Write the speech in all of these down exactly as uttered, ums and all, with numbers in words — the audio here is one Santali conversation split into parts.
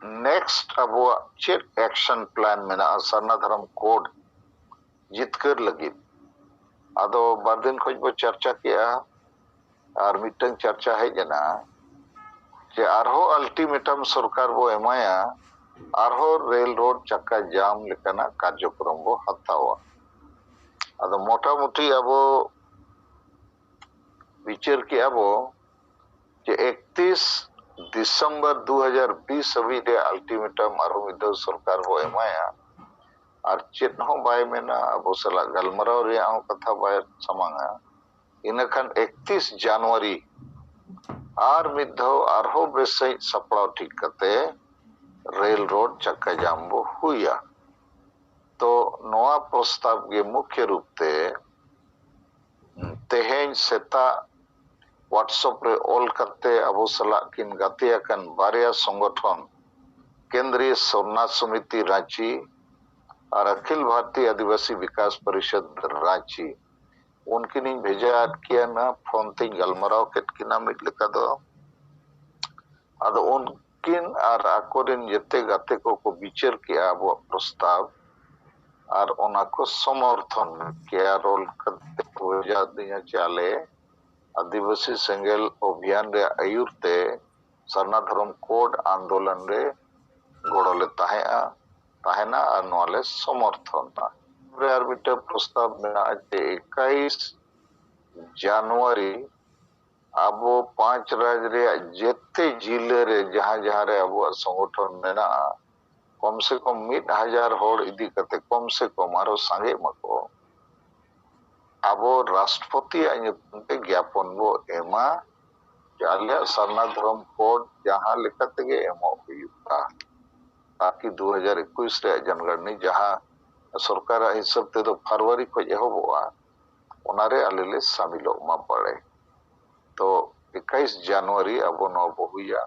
ᱱᱮᱠᱥᱴ ᱟᱵᱚᱣᱟᱜ ᱪᱮᱫ ᱮᱠᱥᱚᱱ ᱯᱞᱟᱱ ᱢᱮᱱᱟᱜᱼᱟ ᱥᱟᱨᱱᱟ ᱫᱷᱚᱨᱚᱢ ᱠᱳᱰ ᱡᱤᱛᱠᱟᱹᱨ ᱞᱟᱹᱜᱤᱫ? ᱟᱫᱚ ᱵᱟᱨ ᱫᱤᱱ ᱠᱷᱚᱱ ᱵᱚ ᱪᱟᱨᱪᱟ ᱠᱮᱜᱼᱟ ᱟᱨ ᱢᱤᱫᱴᱟᱝ ᱪᱟᱨᱪᱟ ᱦᱮᱡ ᱮᱱᱟ ᱡᱮ ᱟᱨᱦᱚᱸ ᱟᱞᱴᱤᱢᱮᱴᱟᱢ ᱥᱚᱨᱠᱟᱨ ᱵᱚ ᱮᱢᱟᱭᱟ, ᱟᱨᱦᱚᱸ ᱨᱮᱞ ᱨᱳᱰ ᱪᱟᱠᱟ ᱡᱟᱢ ᱞᱮᱠᱟᱱᱟᱜ ᱠᱟᱨᱡᱚᱠᱨᱚᱢ ᱵᱚ ᱦᱟᱛᱟᱣᱟ᱾ ᱟᱫᱚ ᱢᱚᱴᱟᱢᱩᱴᱤ ᱟᱵᱚ ᱵᱤᱪᱟᱹᱨ ᱠᱮᱜᱼᱟ ᱵᱚ ᱡᱮ ᱮᱠᱛᱤᱥ ᱰᱤᱥᱮᱢᱵᱚᱨ ᱫᱩ ᱦᱟᱡᱟᱨ ᱵᱤᱥ ᱦᱟᱹᱵᱤᱡ ᱨᱮ ᱟᱞᱴᱤᱢᱮᱴᱟᱢ ᱟᱨᱦᱚᱸ ᱢᱤᱫ ᱫᱷᱟᱣ ᱥᱚᱨᱠᱟᱨ ᱵᱚ ᱮᱢᱟᱭᱟ, ᱟᱨ ᱪᱮᱫ ᱦᱚᱸ ᱵᱟᱭ ᱢᱮᱱᱟ, ᱟᱵᱚ ᱥᱟᱞᱟᱜ ᱜᱟᱞᱢᱟᱨᱟᱣ ᱨᱮᱭᱟᱜ ᱦᱚᱸ ᱠᱟᱛᱷᱟ ᱵᱟᱭ ᱥᱟᱢᱟᱝᱟ᱾ ᱤᱱᱟᱹᱠᱷᱟᱱ ᱮᱠᱛᱤᱥ ᱡᱟᱱᱩᱣᱟᱨᱤ ᱟᱨ ᱢᱤᱫ ᱫᱷᱟᱣ ᱟᱨᱦᱚᱸ ᱵᱮᱥ ᱥᱟᱺᱦᱤᱡ ᱥᱟᱯᱲᱟᱣ ᱴᱷᱤᱠ ᱠᱟᱛᱮ ᱨᱮᱞ ᱨᱳᱰ ᱪᱟᱠᱟ ᱡᱟᱢ ᱵᱚ ᱦᱩᱭᱟ᱾ ᱛᱚ ᱱᱚᱣᱟ ᱯᱨᱚᱥᱛᱟᱵ ᱜᱮ ᱢᱩᱠᱷᱭᱚ ᱨᱩᱯ ᱛᱮ ᱛᱮᱦᱮᱧ ᱥᱮᱛᱟᱜ WhatsApp ᱨᱮ ᱚᱞ ᱠᱟᱛᱮ ᱟᱵᱚ ᱥᱟᱞᱟᱜ ᱠᱤᱱ ᱜᱟᱛᱮ ᱟᱠᱟᱱ ᱵᱟᱨᱭᱟ ᱥᱚᱝᱜᱚᱴᱷᱚᱱ, ᱠᱮᱱᱫᱨᱤᱭ ᱥᱚᱨᱱᱟ ᱥᱚᱢᱤᱛᱤ ᱨᱟᱸᱪᱤ ᱟᱨ ᱟᱠᱷᱤᱞ ᱵᱷᱟᱨᱛᱤᱭ ᱟᱹᱫᱤᱵᱟᱹᱥᱤ ᱵᱤᱠᱟᱥ ᱯᱚᱨᱤᱥᱚᱫ ᱨᱟᱸᱪᱤ, ᱩᱱᱠᱤᱱᱤᱧ ᱵᱷᱮᱡᱟ ᱟᱫ ᱠᱤᱱᱟ ᱯᱷᱳᱱ ᱛᱮᱧ ᱜᱟᱞᱢᱟᱨᱟᱣ ᱠᱮᱫ ᱠᱤᱱᱟ ᱢᱤᱫ ᱞᱮᱠᱟ ᱫᱚ᱾ ᱟᱫᱚ ᱩᱱᱠᱤᱱ ᱟᱨ ᱟᱠᱚᱨᱮᱱ ᱡᱮᱛᱮ ᱜᱟᱛᱮ ᱠᱚᱠᱚ ᱵᱤᱪᱟᱹᱨ ᱠᱮᱜᱼᱟ ᱟᱵᱚᱣᱟᱜ ᱯᱨᱚᱥᱛᱟᱵ, ᱟᱨ ᱚᱱᱟ ᱠᱚ ᱥᱚᱢᱚᱨᱛᱷᱚᱱ ᱠᱮᱜᱼᱟ᱾ ᱨᱚᱲ ᱠᱟᱛᱮ ᱠᱚ ᱵᱷᱮᱡᱟ ᱟᱹᱫᱤᱧᱟ ᱡᱮ ᱟᱞᱮ ᱟᱹᱫᱤᱵᱟᱹᱥᱤ ᱥᱮᱸᱜᱮᱞ ᱚᱵᱷᱤᱭᱟᱱ ᱨᱮᱭᱟᱜ ᱟᱹᱭᱩᱨ ᱛᱮ ᱥᱟᱨᱱᱟ ᱫᱷᱚᱨᱚᱢ ᱠᱳᱰ ᱟᱱᱫᱳᱞᱚᱱ ᱨᱮ ᱜᱚᱲᱚ ᱞᱮ ᱛᱟᱦᱮᱸᱜᱼᱟ, ᱛᱟᱦᱮᱱᱟ ᱟᱨ ᱱᱚᱣᱟ ᱞᱮ ᱥᱚᱢᱚᱨᱛᱷᱚᱱᱟ᱾ ᱨᱮ ᱟᱨ ᱢᱤᱫᱴᱟᱝ ᱯᱨᱚᱥᱛᱟᱵ ᱢᱮᱱᱟᱜᱼᱟ ᱡᱮ ᱮᱠᱟᱭᱤᱥ ᱡᱟᱱᱩᱣᱟᱨᱤ ᱟᱵᱚ ᱯᱟᱸᱪ ᱨᱟᱡᱽ ᱨᱮᱭᱟᱜ ᱡᱮᱛᱮ ᱡᱤᱞᱟᱹ ᱨᱮ ᱡᱟᱦᱟᱸ ᱡᱟᱦᱟᱸ ᱨᱮ ᱟᱵᱚᱣᱟᱜ ᱥᱚᱝᱜᱚᱴᱷᱚᱱ ᱢᱮᱱᱟᱜᱼᱟ, ᱠᱚᱢ ᱥᱮ ᱠᱚᱢ ᱢᱤᱫ ᱦᱟᱡᱟᱨ ᱦᱚᱲ ᱤᱫᱤ ᱠᱟᱛᱮ, ᱠᱚᱢ ᱥᱮ ᱠᱚᱢ ᱟᱨᱚ ᱥᱟᱸᱜᱮᱜ ᱢᱟᱠᱚ, ᱟᱵᱚ ᱨᱟᱥᱴᱨᱚᱯᱚᱛᱤᱭᱟᱜ ᱧᱩᱛᱩᱢ ᱛᱮ ᱜᱮᱭᱟᱯᱚᱱ ᱵᱚ ᱮᱢᱟ ᱡᱮ ᱟᱞᱮᱭᱟᱜ ᱥᱟᱨᱱᱟ ᱫᱷᱚᱨᱚᱢ ᱠᱳᱰ ᱡᱟᱦᱟᱸ ᱞᱮᱠᱟ ᱛᱮᱜᱮ ᱮᱢᱚᱜ ᱦᱩᱭᱩᱜᱼᱟ, ᱛᱟᱠᱤ ᱫᱩ ᱦᱟᱡᱟᱨ ᱮᱠᱩᱥ ᱨᱮᱭᱟᱜ ᱡᱚᱱᱜᱚᱬᱱᱤ ᱡᱟᱦᱟᱸ ᱥᱚᱨᱠᱟᱨᱟᱜ ᱦᱤᱥᱟᱹᱵ ᱛᱮᱫᱚ ᱯᱷᱟᱨᱣᱟᱨᱤ ᱠᱷᱚᱱ ᱮᱦᱚᱵᱚᱜᱼᱟ, ᱚᱱᱟᱨᱮ ᱟᱞᱮ ᱞᱮ ᱥᱟᱢᱤᱞᱚᱜ ᱢᱟ ᱵᱟᱲᱮ᱾ ᱛᱚ ᱮᱠᱟᱭᱤᱥ ᱡᱟᱱᱩᱣᱟᱨᱤ ᱟᱵᱚ ᱱᱚᱣᱟ ᱵᱚ ᱦᱩᱭᱟ᱾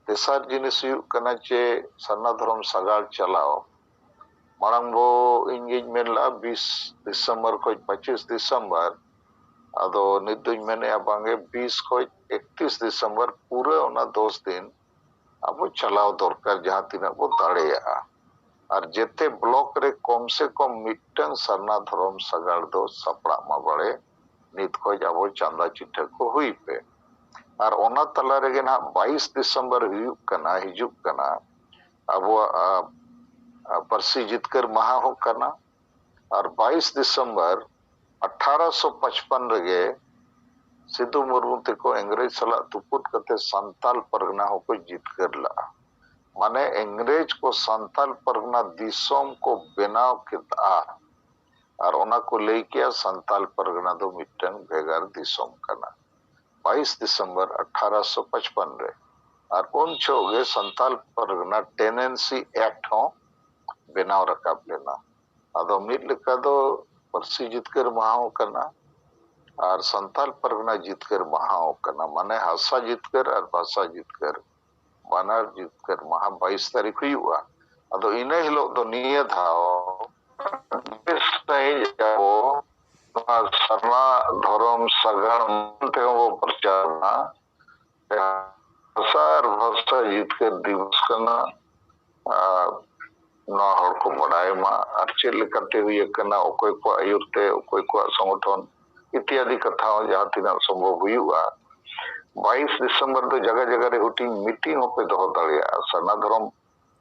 ᱛᱮᱥᱟᱨ ᱡᱤᱱᱤᱥ ᱦᱩᱭᱩᱜ ᱠᱟᱱᱟ ᱪᱮ ᱥᱟᱨᱱᱟ ᱫᱷᱚᱨᱚᱢ ᱥᱟᱜᱟᱲ ᱪᱟᱞᱟᱣ᱾ ᱢᱟᱲᱟᱝ ᱵᱚ ᱤᱧ ᱜᱤᱧ ᱢᱮᱱ ᱞᱮᱜᱼᱟ ᱵᱤᱥ ᱰᱤᱥᱮᱢᱵᱚᱨ ᱠᱷᱚᱱ ᱯᱚᱸᱪᱤᱥ ᱰᱤᱥᱮᱢᱵᱚᱨ, ᱟᱫᱚ ᱱᱤᱛ ᱫᱚᱧ ᱢᱮᱱᱮᱜᱼᱟ ᱵᱟᱝᱜᱮ ᱵᱤᱥ ᱠᱷᱚᱱ ᱮᱠᱛᱤᱥ ᱰᱤᱥᱮᱢᱵᱚᱨ ᱯᱩᱨᱟᱹ ᱚᱱᱟ ᱫᱚᱥ ᱫᱤᱱ ᱟᱵᱚ ᱪᱟᱞᱟᱣ ᱫᱚᱨᱠᱟᱨ ᱡᱟᱦᱟᱸ ᱛᱤᱱᱟᱹᱜ ᱵᱚ ᱫᱟᱲᱮᱭᱟᱜᱼᱟ᱾ ᱟᱨ ᱡᱮᱛᱮ ᱵᱞᱚᱠ ᱨᱮ ᱠᱚᱢ ᱥᱮ ᱠᱚᱢ ᱢᱤᱫᱴᱟᱝ ᱥᱟᱨᱱᱟ ᱫᱷᱚᱨᱚᱢ ᱥᱟᱜᱟᱲ ᱫᱚ ᱥᱟᱯᱲᱟᱜ ᱢᱟ ᱵᱟᱲᱮ᱾ ᱱᱤᱛ ᱠᱷᱚᱡ ᱟᱵᱚ ᱪᱟᱸᱫᱟ ᱪᱤᱴᱷᱟᱹ ᱠᱚ ᱦᱩᱭ ᱯᱮ᱾ ᱟᱨ ᱚᱱᱟ ᱛᱟᱞᱟ ᱨᱮᱜᱮ ᱱᱟᱦᱟᱜ ᱵᱟᱭᱤᱥ ᱰᱤᱥᱮᱢᱵᱚᱨ ᱦᱩᱭᱩᱜ ᱠᱟᱱᱟ, ᱦᱤᱡᱩᱜ ᱠᱟᱱᱟ ᱟᱵᱚᱣᱟᱜ, ᱟ, ᱟ, ᱯᱟᱹᱨᱥᱤ ᱡᱤᱛᱠᱟᱹᱨ ᱢᱟᱦᱟ ᱦᱚᱸ ᱠᱟᱱᱟ᱾ ᱟᱨ ᱵᱟᱭᱤᱥ ᱰᱤᱥᱮᱢᱵᱚᱨ ᱟᱴᱷᱟᱨᱚᱥᱚ ᱯᱟᱸᱪᱯᱟᱱ ᱨᱮᱜᱮ ᱥᱤᱫᱩ ᱢᱩᱨᱢᱩ ᱛᱮᱠᱚ ᱤᱝᱨᱮᱡᱽ ᱥᱟᱞᱟᱜ ᱛᱩᱯᱩᱫ ᱠᱟᱛᱮ ᱥᱟᱱᱛᱟᱞ ᱯᱟᱨᱜᱟᱱᱟ ᱦᱚᱸᱠᱚ ᱡᱤᱛᱠᱟᱹᱨ ᱞᱟᱜᱼᱟ᱾ ᱢᱟᱱᱮ ᱤᱝᱨᱮᱡᱽ ᱠᱚ ᱥᱟᱱᱛᱟᱞ ᱯᱟᱨᱜᱟᱱᱟ ᱫᱤᱥᱚᱢ ᱠᱚ ᱵᱮᱱᱟᱣ ᱠᱮᱫᱼᱟ᱾ ᱟᱨ ᱚᱱᱟ ᱠᱚ ᱞᱟᱹᱭ ᱠᱮᱜᱼᱟ ᱥᱟᱱᱛᱟᱞ ᱯᱟᱨᱜᱟᱱᱟ ᱫᱚ ᱢᱤᱫᱴᱟᱝ ᱵᱷᱮᱜᱟᱨ ᱫᱤᱥᱚᱢ ᱠᱟᱱᱟ, ᱵᱟᱭᱤᱥ ᱰᱤᱥᱮᱢᱵᱚᱨ ᱟᱴᱷᱟᱨᱚᱥᱚ ᱯᱟᱸᱪᱯᱟᱱ ᱨᱮ᱾ ᱟᱨ ᱩᱱ ᱡᱚᱦᱚᱜ ᱜᱮ ᱥᱟᱱᱛᱟᱞ ᱯᱟᱨᱜᱟᱱᱟ ᱴᱮᱱᱮᱱᱥᱤ ᱮᱠᱴ ᱦᱚᱸ ᱵᱮᱱᱟᱣ ᱨᱟᱠᱟᱵ ᱞᱮᱱᱟ᱾ ᱟᱫᱚ ᱢᱤᱫ ᱞᱮᱠᱟ ᱫᱚ ᱯᱟᱹᱨᱥᱤ ᱡᱤᱛᱠᱟᱹᱨ ᱢᱟᱦᱟ ᱦᱚᱸ ᱠᱟᱱᱟ ᱟᱨ ᱥᱟᱱᱛᱟᱞ ᱯᱟᱨᱜᱟᱱᱟ ᱡᱤᱛᱠᱟᱹᱨ ᱢᱟᱦᱟ ᱦᱚᱸ ᱠᱟᱱᱟ, ᱢᱟᱱᱮ ᱦᱟᱥᱟ ᱡᱤᱛᱠᱟᱹᱨ ᱟᱨ ᱵᱷᱟᱥᱟ ᱡᱤᱛᱠᱟᱹᱨ ᱵᱟᱱᱟᱨ ᱡᱤᱛᱠᱟᱹᱨ ᱢᱟᱦᱟ ᱵᱟᱭᱤᱥ ᱛᱟᱹᱨᱤᱠᱷ ᱦᱩᱭᱩᱜᱼᱟ᱾ ᱟᱫᱚ ᱤᱱᱟᱹ ᱦᱤᱞᱳᱜ ᱫᱚ ᱱᱤᱭᱟᱹ ᱫᱷᱟᱣ ᱵᱮᱥ ᱥᱟᱺᱦᱤᱡ ᱟᱵᱚ ᱱᱚᱣᱟ ᱥᱟᱨᱱᱟ ᱫᱷᱚᱨᱚᱢ ᱥᱟᱜᱟᱲ ᱢᱟᱹᱱ ᱛᱮᱦᱚᱸ ᱵᱚ ᱯᱨᱚᱪᱟᱨ ᱢᱟ᱾ ᱵᱷᱟᱥᱟ ᱟᱨ ᱵᱷᱟᱥᱟ ᱡᱤᱛᱠᱟᱹᱨ ᱫᱤᱵᱚᱥ ᱠᱟᱱᱟ᱾ ᱟᱨ ᱱᱚᱣᱟ ᱦᱚᱲ ᱠᱚ ᱵᱟᱰᱟᱭ ᱢᱟ ᱟᱨ ᱪᱮᱫ ᱞᱮᱠᱟᱛᱮ ᱦᱩᱭ ᱟᱠᱟᱱᱟ, ᱚᱠᱚᱭ ᱠᱚᱣᱟᱜ ᱟᱹᱭᱩᱨ ᱛᱮ, ᱚᱠᱚᱭ ᱠᱚᱣᱟᱜ ᱥᱚᱝᱜᱚᱴᱷᱚᱱ ᱤᱛᱤᱭᱟᱫᱤ ᱠᱟᱛᱷᱟ ᱦᱚᱸ ᱡᱟᱦᱟᱸ ᱛᱤᱱᱟᱹᱜ ᱥᱚᱢᱵᱷᱚᱵ ᱦᱩᱭᱩᱜᱼᱟ᱾ ᱵᱟᱭᱤᱥ ᱰᱤᱥᱮᱢᱵᱚᱨ ᱫᱚ ᱡᱟᱭᱜᱟ ᱡᱟᱭᱜᱟ ᱨᱮ ᱦᱩᱰᱤᱧ ᱢᱤᱴᱤᱝ ᱦᱚᱸᱯᱮ ᱫᱚᱦᱚ ᱫᱟᱲᱮᱭᱟᱜᱼᱟ᱾ ᱥᱟᱨᱱᱟ ᱫᱷᱚᱨᱚᱢ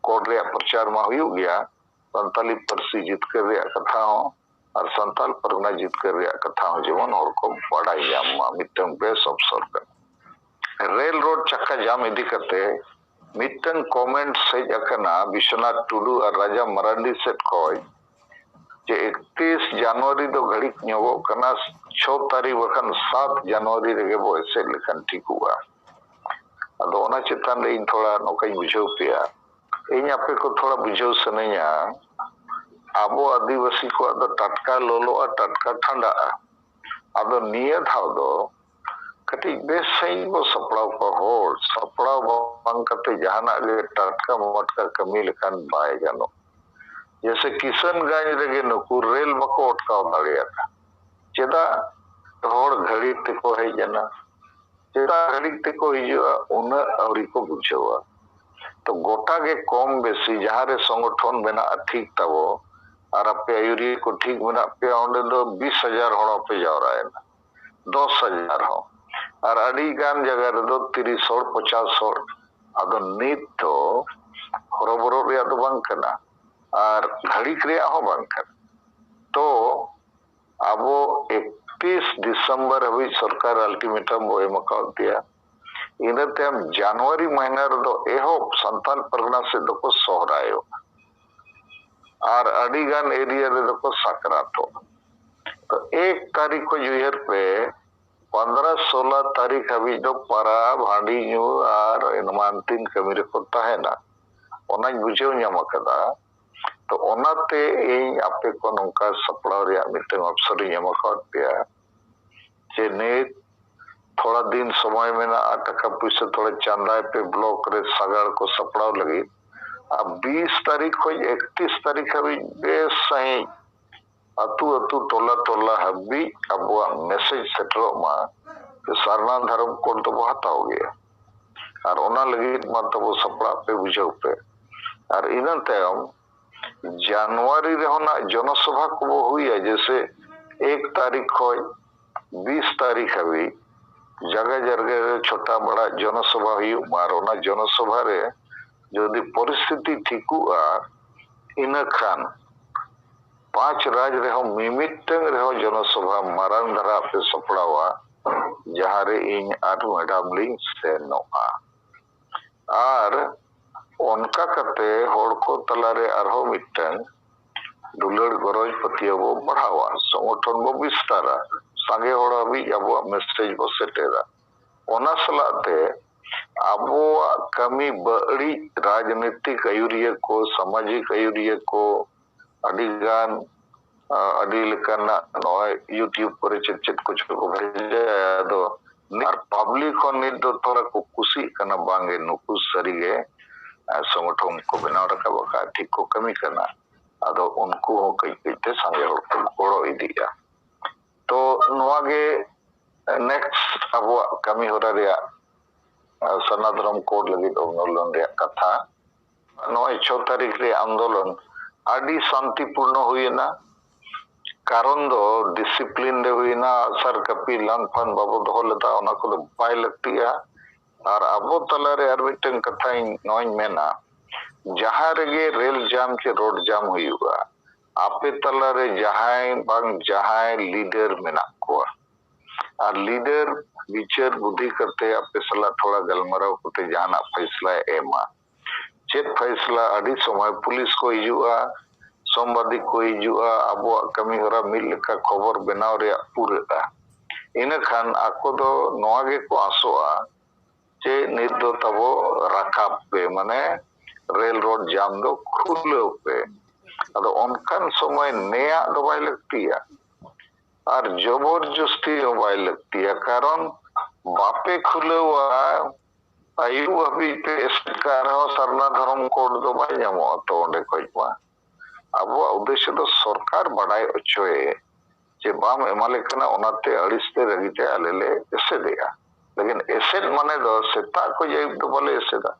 ᱠᱳᱰ ᱨᱮᱭᱟᱜ ᱯᱨᱚᱪᱟᱨ ᱢᱟ ᱦᱩᱭᱩᱜ ᱜᱮᱭᱟ, ᱥᱟᱱᱛᱟᱞᱤ ᱯᱟᱹᱨᱥᱤ ᱡᱤᱛᱠᱟᱹᱨ ᱨᱮᱭᱟᱜ ᱠᱟᱛᱷᱟ ᱦᱚᱸ ᱟᱨ ᱥᱟᱱᱛᱟᱞ ᱯᱟᱨᱜᱟᱱᱟ ᱡᱤᱛᱠᱟᱹᱨ ᱨᱮᱭᱟᱜ ᱠᱟᱛᱷᱟ ᱦᱚᱸ ᱡᱮᱢᱚᱱ ᱦᱚᱲ ᱠᱚ ᱵᱟᱰᱟᱭ ᱧᱟᱢ ᱢᱟ, ᱢᱤᱫᱴᱟᱝ ᱵᱮᱥ ᱚᱯᱥᱚᱨ ᱠᱟᱱᱟ᱾ ᱨᱮᱞ ᱨᱳᱰ ᱪᱟᱠᱟ ᱡᱟᱢ ᱤᱫᱤ ᱠᱟᱛᱮ ᱢᱤᱫᱴᱟᱝ ᱠᱚᱢᱮᱱᱴ ᱦᱮᱡ ᱟᱠᱟᱱᱟ ᱵᱤᱥᱣᱚᱱᱟᱛᱷ ᱴᱩᱰᱩ ᱟᱨ ᱨᱟᱡᱟ ᱢᱟᱨᱟᱱᱰᱤ ᱥᱮᱫ ᱠᱷᱚᱱ, ᱡᱮ ᱮᱠᱛᱤᱥ ᱡᱟᱱᱩᱣᱟᱨᱤ ᱫᱚ ᱜᱷᱟᱹᱲᱤᱠ ᱧᱚᱜᱚᱜ ᱠᱟᱱᱟ, ᱪᱷᱚ ᱛᱟᱹᱨᱤᱠᱷ ᱵᱟᱠᱷᱟᱱ ᱥᱟᱛ ᱡᱟᱱᱩᱣᱟᱨᱤ ᱨᱮᱜᱮ ᱵᱚ ᱮᱥᱮᱫ ᱞᱮᱠᱷᱟᱱ ᱴᱷᱤᱠᱚᱜᱼᱟ᱾ ᱟᱫᱚ ᱚᱱᱟ ᱪᱮᱛᱟᱱ ᱨᱮ ᱤᱧ ᱛᱷᱚᱲᱟ ᱱᱚᱝᱠᱟᱧ ᱵᱩᱡᱷᱟᱹᱣ ᱯᱮᱭᱟ, ᱤᱧ ᱟᱯᱮ ᱠᱚ ᱛᱷᱚᱲᱟ ᱵᱩᱡᱷᱟᱹᱣ ᱥᱟᱱᱟᱧᱟ᱾ ᱟᱵᱚ ᱟᱹᱫᱤᱵᱟᱹᱥᱤ ᱠᱚᱣᱟᱜ ᱫᱚ ᱴᱟᱴᱠᱟ ᱞᱚᱞᱚᱜᱼᱟ, ᱴᱟᱴᱠᱟ ᱴᱷᱟᱱᱰᱟᱜᱼᱟ᱾ ᱟᱫᱚ ᱱᱤᱭᱟᱹ ᱫᱷᱟᱣ ᱫᱚ ᱠᱟᱹᱴᱤᱡ ᱵᱮᱥ ᱥᱟᱺᱦᱤᱡ ᱵᱚ ᱥᱟᱯᱲᱟᱣ ᱠᱚᱣᱟ᱾ ᱦᱚᱲ ᱥᱟᱯᱲᱟᱣ ᱵᱟᱝ ᱠᱟᱛᱮ ᱡᱟᱦᱟᱱᱟᱜ ᱜᱮ ᱴᱟᱴᱠᱟ ᱢᱟᱴᱠᱟ ᱠᱟᱹᱢᱤ ᱞᱮᱠᱷᱟᱱ ᱵᱟᱭ ᱜᱟᱱᱚᱜ᱾ ᱡᱮᱭᱥᱮ ᱠᱤᱥᱟᱱᱜᱚᱸᱡᱽ ᱨᱮᱜᱮ ᱱᱩᱠᱩ ᱨᱮᱞ ᱵᱟᱠᱚ ᱚᱴᱠᱟᱣ ᱫᱟᱲᱮᱭᱟᱫᱟ᱾ ᱪᱮᱫᱟᱜ? ᱦᱚᱲ ᱜᱷᱟᱹᱲᱤ ᱛᱮᱠᱚ ᱦᱮᱡ ᱮᱱᱟ, ᱪᱮᱫᱟᱜ ᱜᱷᱟᱹᱲᱤ ᱛᱮᱠᱚ ᱦᱤᱡᱩᱜᱼᱟ, ᱩᱱᱟᱹᱜ ᱟᱹᱣᱨᱤ ᱠᱚ ᱵᱩᱡᱷᱟᱹᱣᱟ᱾ ᱛᱚ ᱜᱚᱴᱟ ᱜᱮ ᱠᱚᱢ ᱵᱮᱥᱤ ᱡᱟᱦᱟᱸ ᱨᱮ ᱥᱚᱝᱜᱚᱴᱷᱚᱱ ᱢᱮᱱᱟᱜᱼᱟ ᱴᱷᱤᱠ ᱛᱟᱵᱚ, ᱟᱨ ᱟᱯᱮ ᱟᱹᱭᱩᱨᱤᱭᱟᱹ ᱠᱚ ᱴᱷᱤᱠ ᱢᱮᱱᱟᱜ ᱯᱮᱭᱟ, ᱚᱸᱰᱮ ᱫᱚ ᱵᱤᱥ ᱦᱟᱡᱟᱨ ᱦᱚᱲ ᱦᱚᱸᱯᱮ ᱡᱟᱣᱨᱟᱭᱮᱱᱟ, ᱫᱚᱥ ᱦᱟᱡᱟᱨ ᱦᱚᱸ, ᱟᱨ ᱟᱹᱰᱤ ᱜᱟᱱ ᱡᱟᱭᱜᱟ ᱨᱮᱫᱚ ᱛᱤᱨᱤᱥ ᱦᱚᱲ, ᱯᱚᱧᱪᱟᱥ ᱦᱚᱲ᱾ ᱟᱫᱚ ᱱᱤᱛ ᱫᱚ ᱦᱚᱨᱚᱵᱚᱨᱚᱜ ᱨᱮᱭᱟᱜ ᱫᱚ ᱵᱟᱝ ᱠᱟᱱᱟ, ᱟᱨ ᱜᱷᱟᱹᱲᱤᱠ ᱨᱮᱭᱟᱜ ᱦᱚᱸ ᱵᱟᱝ ᱠᱟᱱᱟ᱾ ᱛᱚ ᱟᱵᱚ ᱮᱠᱛᱤᱥ ᱰᱤᱥᱮᱢᱵᱚᱨ ᱦᱟᱹᱵᱤᱡ ᱥᱚᱨᱠᱟᱨ ultimatum ᱵᱚ ᱮᱢ ᱟᱠᱟᱫ ᱯᱮᱭᱟ᱾ ᱤᱱᱟᱹ ᱛᱟᱭᱚᱢ ᱡᱟᱱᱩᱣᱟᱨᱤ ᱢᱟᱹᱦᱱᱟᱹ ᱨᱮᱫᱚ ᱮᱦᱚᱵ ᱥᱟᱱᱛᱟᱲ ᱯᱟᱨᱜᱟᱱᱟ ᱥᱮᱫ ᱫᱚᱠᱚ ᱥᱚᱦᱨᱟᱭᱚᱜᱼᱟ, ᱟᱨ ᱟᱹᱰᱤ ᱜᱟᱱ ᱮᱨᱤᱭᱟ ᱨᱮᱫᱚ ᱠᱚ ᱥᱟᱠᱨᱟᱛᱚᱜᱼᱟ᱾ ᱛᱚ ᱮᱠ ᱛᱟᱹᱨᱤᱠᱷ ᱠᱷᱚᱱ ᱩᱭᱦᱟᱹᱨ ᱯᱮ, ᱯᱚᱱᱫᱽᱨᱚ ᱥᱳᱞᱟ ᱛᱟᱹᱨᱤᱠᱷ ᱦᱟᱹᱵᱤᱡ ᱫᱚ ᱯᱟᱨᱟᱵᱽ, ᱦᱟᱺᱰᱤ ᱧᱩ ᱟᱨ ᱮᱢᱟᱱ ᱛᱮᱱ ᱠᱟᱹᱢᱤ ᱨᱮᱠᱚ ᱛᱟᱦᱮᱱᱟ᱾ ᱚᱱᱟᱧ ᱵᱩᱡᱷᱟᱹᱣ ᱧᱟᱢ ᱟᱠᱟᱫᱟ᱾ ᱛᱚ ᱚᱱᱟᱛᱮ ᱤᱧ ᱟᱯᱮ ᱠᱚ ᱱᱚᱝᱠᱟ ᱥᱟᱯᱲᱟᱣ ᱨᱮᱭᱟᱜ ᱢᱤᱫᱴᱟᱝ ᱚᱯᱥᱚᱨ ᱤᱧ ᱮᱢ ᱟᱠᱟᱫ ᱯᱮᱭᱟ, ᱡᱮ ᱱᱤᱛ ᱛᱷᱚᱲᱟ ᱫᱤᱱ ᱥᱚᱢᱚᱭ ᱢᱮᱱᱟᱜᱼᱟ, ᱴᱟᱠᱟ ᱯᱩᱭᱥᱟᱹ ᱛᱷᱚᱲᱟ ᱪᱟᱸᱫᱟᱭ ᱯᱮ, ᱵᱞᱚᱠ ᱨᱮ ᱥᱟᱜᱟᱲ ᱠᱚ ᱥᱟᱯᱲᱟᱣ ᱞᱟᱹᱜᱤᱫ᱾ ᱟᱨ ᱵᱤᱥ ᱛᱟᱹᱨᱤᱠᱷ ᱠᱷᱚᱱ ᱮᱠᱛᱤᱥ ᱛᱟᱹᱨᱤᱠᱷ ᱦᱟᱹᱵᱤᱡ ᱵᱮᱥ ᱥᱟᱺᱦᱤᱡ ᱟᱹᱛᱩ ᱟᱹᱛᱩ, ᱴᱚᱞᱟ ᱴᱚᱞᱟ ᱦᱟᱹᱵᱤᱡ ᱟᱵᱚᱣᱟᱜ ᱢᱮᱥᱮᱡᱽ ᱥᱮᱴᱮᱨᱚᱜ ᱢᱟ, ᱥᱟᱨᱱᱟ ᱫᱷᱚᱨᱚᱢ ᱠᱳᱰ ᱫᱚᱵᱚ ᱦᱟᱛᱟᱣ ᱜᱮᱭᱟ᱾ ᱟᱨ ᱚᱱᱟ ᱞᱟᱹᱜᱤᱫ ᱢᱟ ᱛᱟᱵᱚ ᱥᱟᱯᱲᱟᱜ ᱯᱮ, ᱵᱩᱡᱷᱟᱹᱣ ᱯᱮ᱾ ᱟᱨ ᱤᱱᱟᱹ ᱛᱟᱭᱚᱢ ᱡᱟᱱᱩᱣᱟᱨᱤ ᱨᱮᱦᱚᱸ ᱱᱟᱜ ᱡᱚᱱᱚᱥᱚᱵᱷᱟ ᱠᱚᱵᱚ ᱦᱩᱭᱟ, ᱡᱮᱭᱥᱮ ᱮᱠ ᱛᱟᱹᱨᱤᱠᱷ ᱠᱷᱚᱱ ᱵᱤᱥ ᱛᱟᱹᱨᱤᱠᱷ ᱦᱟᱹᱵᱤᱡ ᱡᱟᱭᱜᱟ ᱡᱟᱭᱜᱟ ᱨᱮ ᱪᱷᱳᱴᱟ ᱵᱟᱲᱟ ᱡᱚᱱᱚᱥᱚᱵᱷᱟ ᱦᱩᱭᱩᱜ ᱢᱟ᱾ ᱟᱨ ᱚᱱᱟ ᱡᱚᱱᱚᱥᱚᱵᱷᱟ ᱨᱮ ᱡᱩᱫᱤ ᱯᱚᱨᱤᱥᱛᱷᱤᱛᱤ ᱴᱷᱤᱠᱩᱜᱼᱟ, ᱤᱱᱟᱹ ᱠᱷᱟᱱ ᱯᱟᱸᱪ ᱨᱟᱡᱽ ᱨᱮᱦᱚᱸ ᱢᱤᱢᱤᱫᱴᱟᱝ ᱨᱮᱦᱚᱸ ᱡᱚᱱᱚᱥᱚᱵᱷᱟ ᱢᱟᱨᱟᱝ ᱫᱷᱟᱨᱟ ᱯᱮ ᱥᱟᱯᱲᱟᱣᱟ, ᱡᱟᱦᱟᱸ ᱨᱮ ᱤᱧ ᱟᱨ ᱢᱮᱰᱟᱢ ᱞᱤᱧ ᱥᱮᱱᱚᱜᱼᱟ᱾ ᱟᱨ ᱚᱱᱠᱟ ᱠᱟᱛᱮ ᱦᱚᱲ ᱠᱚ ᱛᱟᱞᱟᱨᱮ ᱟᱨᱦᱚᱸ ᱢᱤᱫᱴᱟᱝ ᱫᱩᱞᱟᱹᱲ ᱜᱚᱨᱚᱡᱽ ᱯᱟᱹᱛᱭᱟᱹᱣ ᱵᱚ ᱵᱟᱲᱦᱟᱣᱟ, ᱥᱚᱝᱜᱚᱴᱷᱚᱱ ᱵᱚ ᱵᱤᱥᱛᱟᱨᱟ, ᱥᱟᱸᱜᱮ ᱦᱚᱲ ᱦᱟᱹᱵᱤᱡ ᱟᱵᱚᱣᱟᱜ ᱢᱮᱥᱮᱡᱽ ᱵᱚ ᱥᱮᱴᱮᱨᱟ᱾ ᱚᱱᱟ ᱥᱟᱞᱟᱜ ᱛᱮ ᱟᱵᱚᱣᱟᱜ ᱠᱟᱹᱢᱤ ᱵᱟᱹᱲᱤᱡ ᱨᱟᱡᱽᱱᱤᱛᱤᱠ ᱟᱹᱭᱩᱨᱤᱭᱟᱹ ᱠᱚ, ᱥᱟᱢᱟᱡᱤᱠ ᱟᱹᱭᱩᱨᱤᱭᱟᱹ ᱠᱚ, ᱟᱹᱰᱤ ᱜᱟᱱ, ᱟ, ᱟᱹᱰᱤ ᱞᱮᱠᱟᱱᱟᱜ ᱱᱚᱜᱼᱚᱭ YouTube ᱠᱚᱨᱮ ᱪᱮᱫ ᱪᱮᱫ ᱠᱚᱪᱚ ᱠᱚ ᱵᱷᱮᱡᱟᱭᱟ᱾ ᱟᱫᱚ ᱟᱨ ᱯᱟᱵᱽᱞᱤᱠ ᱦᱚᱸ ᱱᱤᱛ ᱫᱚ ᱛᱷᱚᱲᱟ ᱠᱚ ᱠᱩᱥᱤᱜ ᱠᱟᱱᱟ, ᱵᱟᱝᱜᱮ ᱱᱩᱠᱩ ᱥᱟᱹᱨᱤᱜᱮ, ᱟ, ᱥᱚᱝᱜᱚᱴᱷᱚᱱ ᱠᱚ ᱵᱮᱱᱟᱣ ᱨᱟᱠᱟᱵ ᱟᱠᱟᱫ, ᱴᱷᱤᱠ ᱠᱚ ᱠᱟᱹᱢᱤ ᱠᱟᱱᱟ᱾ ᱟᱫᱚ ᱩᱱᱠᱩ ᱦᱚᱸ ᱠᱟᱹᱡ ᱠᱟᱹᱡ ᱛᱮ ᱥᱟᱸᱜᱮ ᱦᱚᱲ ᱠᱚ ᱜᱚᱲᱚ ᱤᱫᱤᱜᱼᱟ᱾ ᱛᱚ ᱱᱚᱣᱟ ᱜᱮ next ᱟᱵᱚᱣᱟᱜ ᱠᱟᱹᱢᱤ ᱦᱚᱨᱟ ᱨᱮᱭᱟᱜ ᱥᱟᱨᱱᱟ ᱫᱷᱚᱨᱚᱢ ᱠᱳᱰ ᱞᱟᱹᱜᱤᱫ ᱟᱱᱫᱳᱞᱚᱱ ᱨᱮᱭᱟᱜ ᱠᱟᱛᱷᱟ, ᱱᱚᱜᱼᱚᱭ ᱪᱷᱚ ᱛᱟᱹᱨᱤᱠᱷ ᱨᱮ ᱟᱱᱫᱳᱞᱚᱱ ᱟᱹᱰᱤ ᱥᱟᱱᱛᱤᱯᱩᱨᱱᱚ ᱦᱩᱭᱮᱱᱟ᱾ ᱠᱟᱨᱚᱱ ᱫᱚ ᱰᱤᱥᱤᱯᱞᱤᱱ ᱨᱮ ᱦᱩᱭᱮᱱᱟ, ᱟᱜᱼᱥᱟᱨ ᱠᱟᱹᱯᱤ ᱞᱟᱱ ᱯᱷᱟᱱ ᱵᱟᱵᱚ ᱫᱚᱦᱚ ᱞᱮᱫᱟ, ᱚᱱᱟ ᱠᱚᱫᱚ ᱵᱟᱭ ᱞᱟᱹᱠᱛᱤᱜᱼᱟ᱾ ᱟᱨ ᱟᱵᱚ ᱛᱟᱞᱟᱨᱮ ᱟᱨ ᱢᱤᱫᱴᱟᱝ ᱠᱟᱛᱷᱟᱧ ᱱᱚᱣᱟᱧ ᱢᱮᱱᱟ, ᱡᱟᱦᱟᱸ ᱨᱮᱜᱮ ᱨᱮᱞ ᱡᱟᱢ ᱪᱮ ᱨᱳᱰ ᱡᱟᱢ ᱦᱩᱭᱩᱜᱼᱟ, ᱟᱯᱮ ᱛᱟᱞᱟᱨᱮ ᱡᱟᱦᱟᱸᱭ ᱵᱟᱝ ᱡᱟᱦᱟᱸᱭ ᱞᱤᱰᱟᱨ ᱢᱮᱱᱟᱜ ᱠᱚᱣᱟ, ᱟᱨ ᱞᱤᱰᱟᱨ ᱵᱤᱪᱟᱹᱨ ᱵᱩᱫᱷᱤ ᱠᱟᱛᱮ ᱟᱯᱮ ᱥᱟᱞᱟᱜ ᱛᱷᱚᱲᱟ ᱜᱟᱞᱢᱟᱨᱟᱣ ᱠᱟᱛᱮ ᱡᱟᱦᱟᱱᱟᱜ ᱯᱷᱟᱭᱥᱞᱟᱭ ᱮᱢᱟ᱾ ᱪᱮᱫ ᱯᱷᱟᱭᱥᱞᱟ? ᱟᱹᱰᱤ ᱥᱚᱢᱚᱭ ᱯᱩᱞᱤᱥ ᱠᱚ ᱦᱤᱡᱩᱜᱼᱟ, ᱥᱟᱢᱵᱟᱫᱤᱠ ᱠᱚ ᱦᱤᱡᱩᱜᱼᱟ, ᱟᱵᱚᱣᱟᱜ ᱠᱟᱹᱢᱤ ᱦᱚᱨᱟ ᱢᱤᱫ ᱞᱮᱠᱟ ᱠᱷᱚᱵᱚᱨ ᱵᱮᱱᱟᱣ ᱨᱮᱭᱟᱜ ᱯᱩᱨᱟᱹᱜᱼᱟ᱾ ᱤᱱᱟᱹᱠᱷᱟᱱ ᱟᱠᱚ ᱫᱚ ᱱᱚᱣᱟ ᱜᱮᱠᱚ ᱟᱥᱚᱜᱼᱟ ᱡᱮ ᱱᱤᱛ ᱫᱚ ᱛᱟᱵᱚ ᱨᱟᱠᱟᱵ ᱯᱮ, ᱢᱟᱱᱮ ᱨᱮᱞ ᱨᱳᱰ ᱡᱟᱢ ᱫᱚ ᱠᱷᱩᱞᱟᱹᱣ ᱯᱮ᱾ ᱟᱫᱚ ᱚᱱᱠᱟᱱ ᱥᱚᱢᱚᱭ ᱱᱮᱭᱟᱜ ᱫᱚ ᱵᱟᱭ ᱞᱟᱹᱠᱛᱤᱭᱟ, ᱟᱨ ᱡᱚᱵᱚᱨ ᱡᱚᱥᱛᱤ ᱦᱚᱸ ᱵᱟᱭ ᱞᱟᱹᱠᱛᱤᱭᱟ, ᱠᱟᱨᱚᱱ ᱵᱟᱯᱮ ᱠᱷᱩᱞᱟᱹᱣᱟ, ᱟᱹᱭᱩᱵ ᱦᱟᱹᱵᱤᱡ ᱯᱮ ᱮᱥᱮᱫ ᱠᱟᱜ ᱨᱮᱦᱚᱸ ᱥᱟᱨᱱᱟ ᱫᱷᱚᱨᱚᱢ ᱠᱳᱰ ᱫᱚ ᱵᱟᱭ ᱧᱟᱢᱚᱜᱼᱟ ᱛᱚ ᱚᱸᱰᱮ ᱠᱷᱚᱡ ᱢᱟ᱾ ᱟᱵᱚᱣᱟᱜ ᱩᱫᱽᱫᱮᱥᱥᱚ ᱫᱚ ᱥᱚᱨᱠᱟᱨ ᱵᱟᱰᱟᱭ ᱦᱚᱪᱚᱭᱮ ᱡᱮ ᱵᱟᱢ ᱮᱢᱟᱞᱮ ᱠᱟᱱᱟ, ᱚᱱᱟᱛᱮ ᱟᱹᱲᱤᱥ ᱛᱮ ᱨᱟᱹᱜᱤ ᱛᱮ ᱟᱞᱮ ᱞᱮ ᱮᱥᱮᱫᱮᱜᱼᱟ᱾ ᱞᱮᱠᱤᱱ ᱮᱥᱮᱫ ᱢᱟᱱᱮ ᱫᱚ ᱥᱮᱛᱟᱜ ᱠᱷᱚᱡ ᱟᱹᱭᱩᱵ ᱫᱚ ᱵᱟᱞᱮ ᱮᱥᱮᱫᱟ,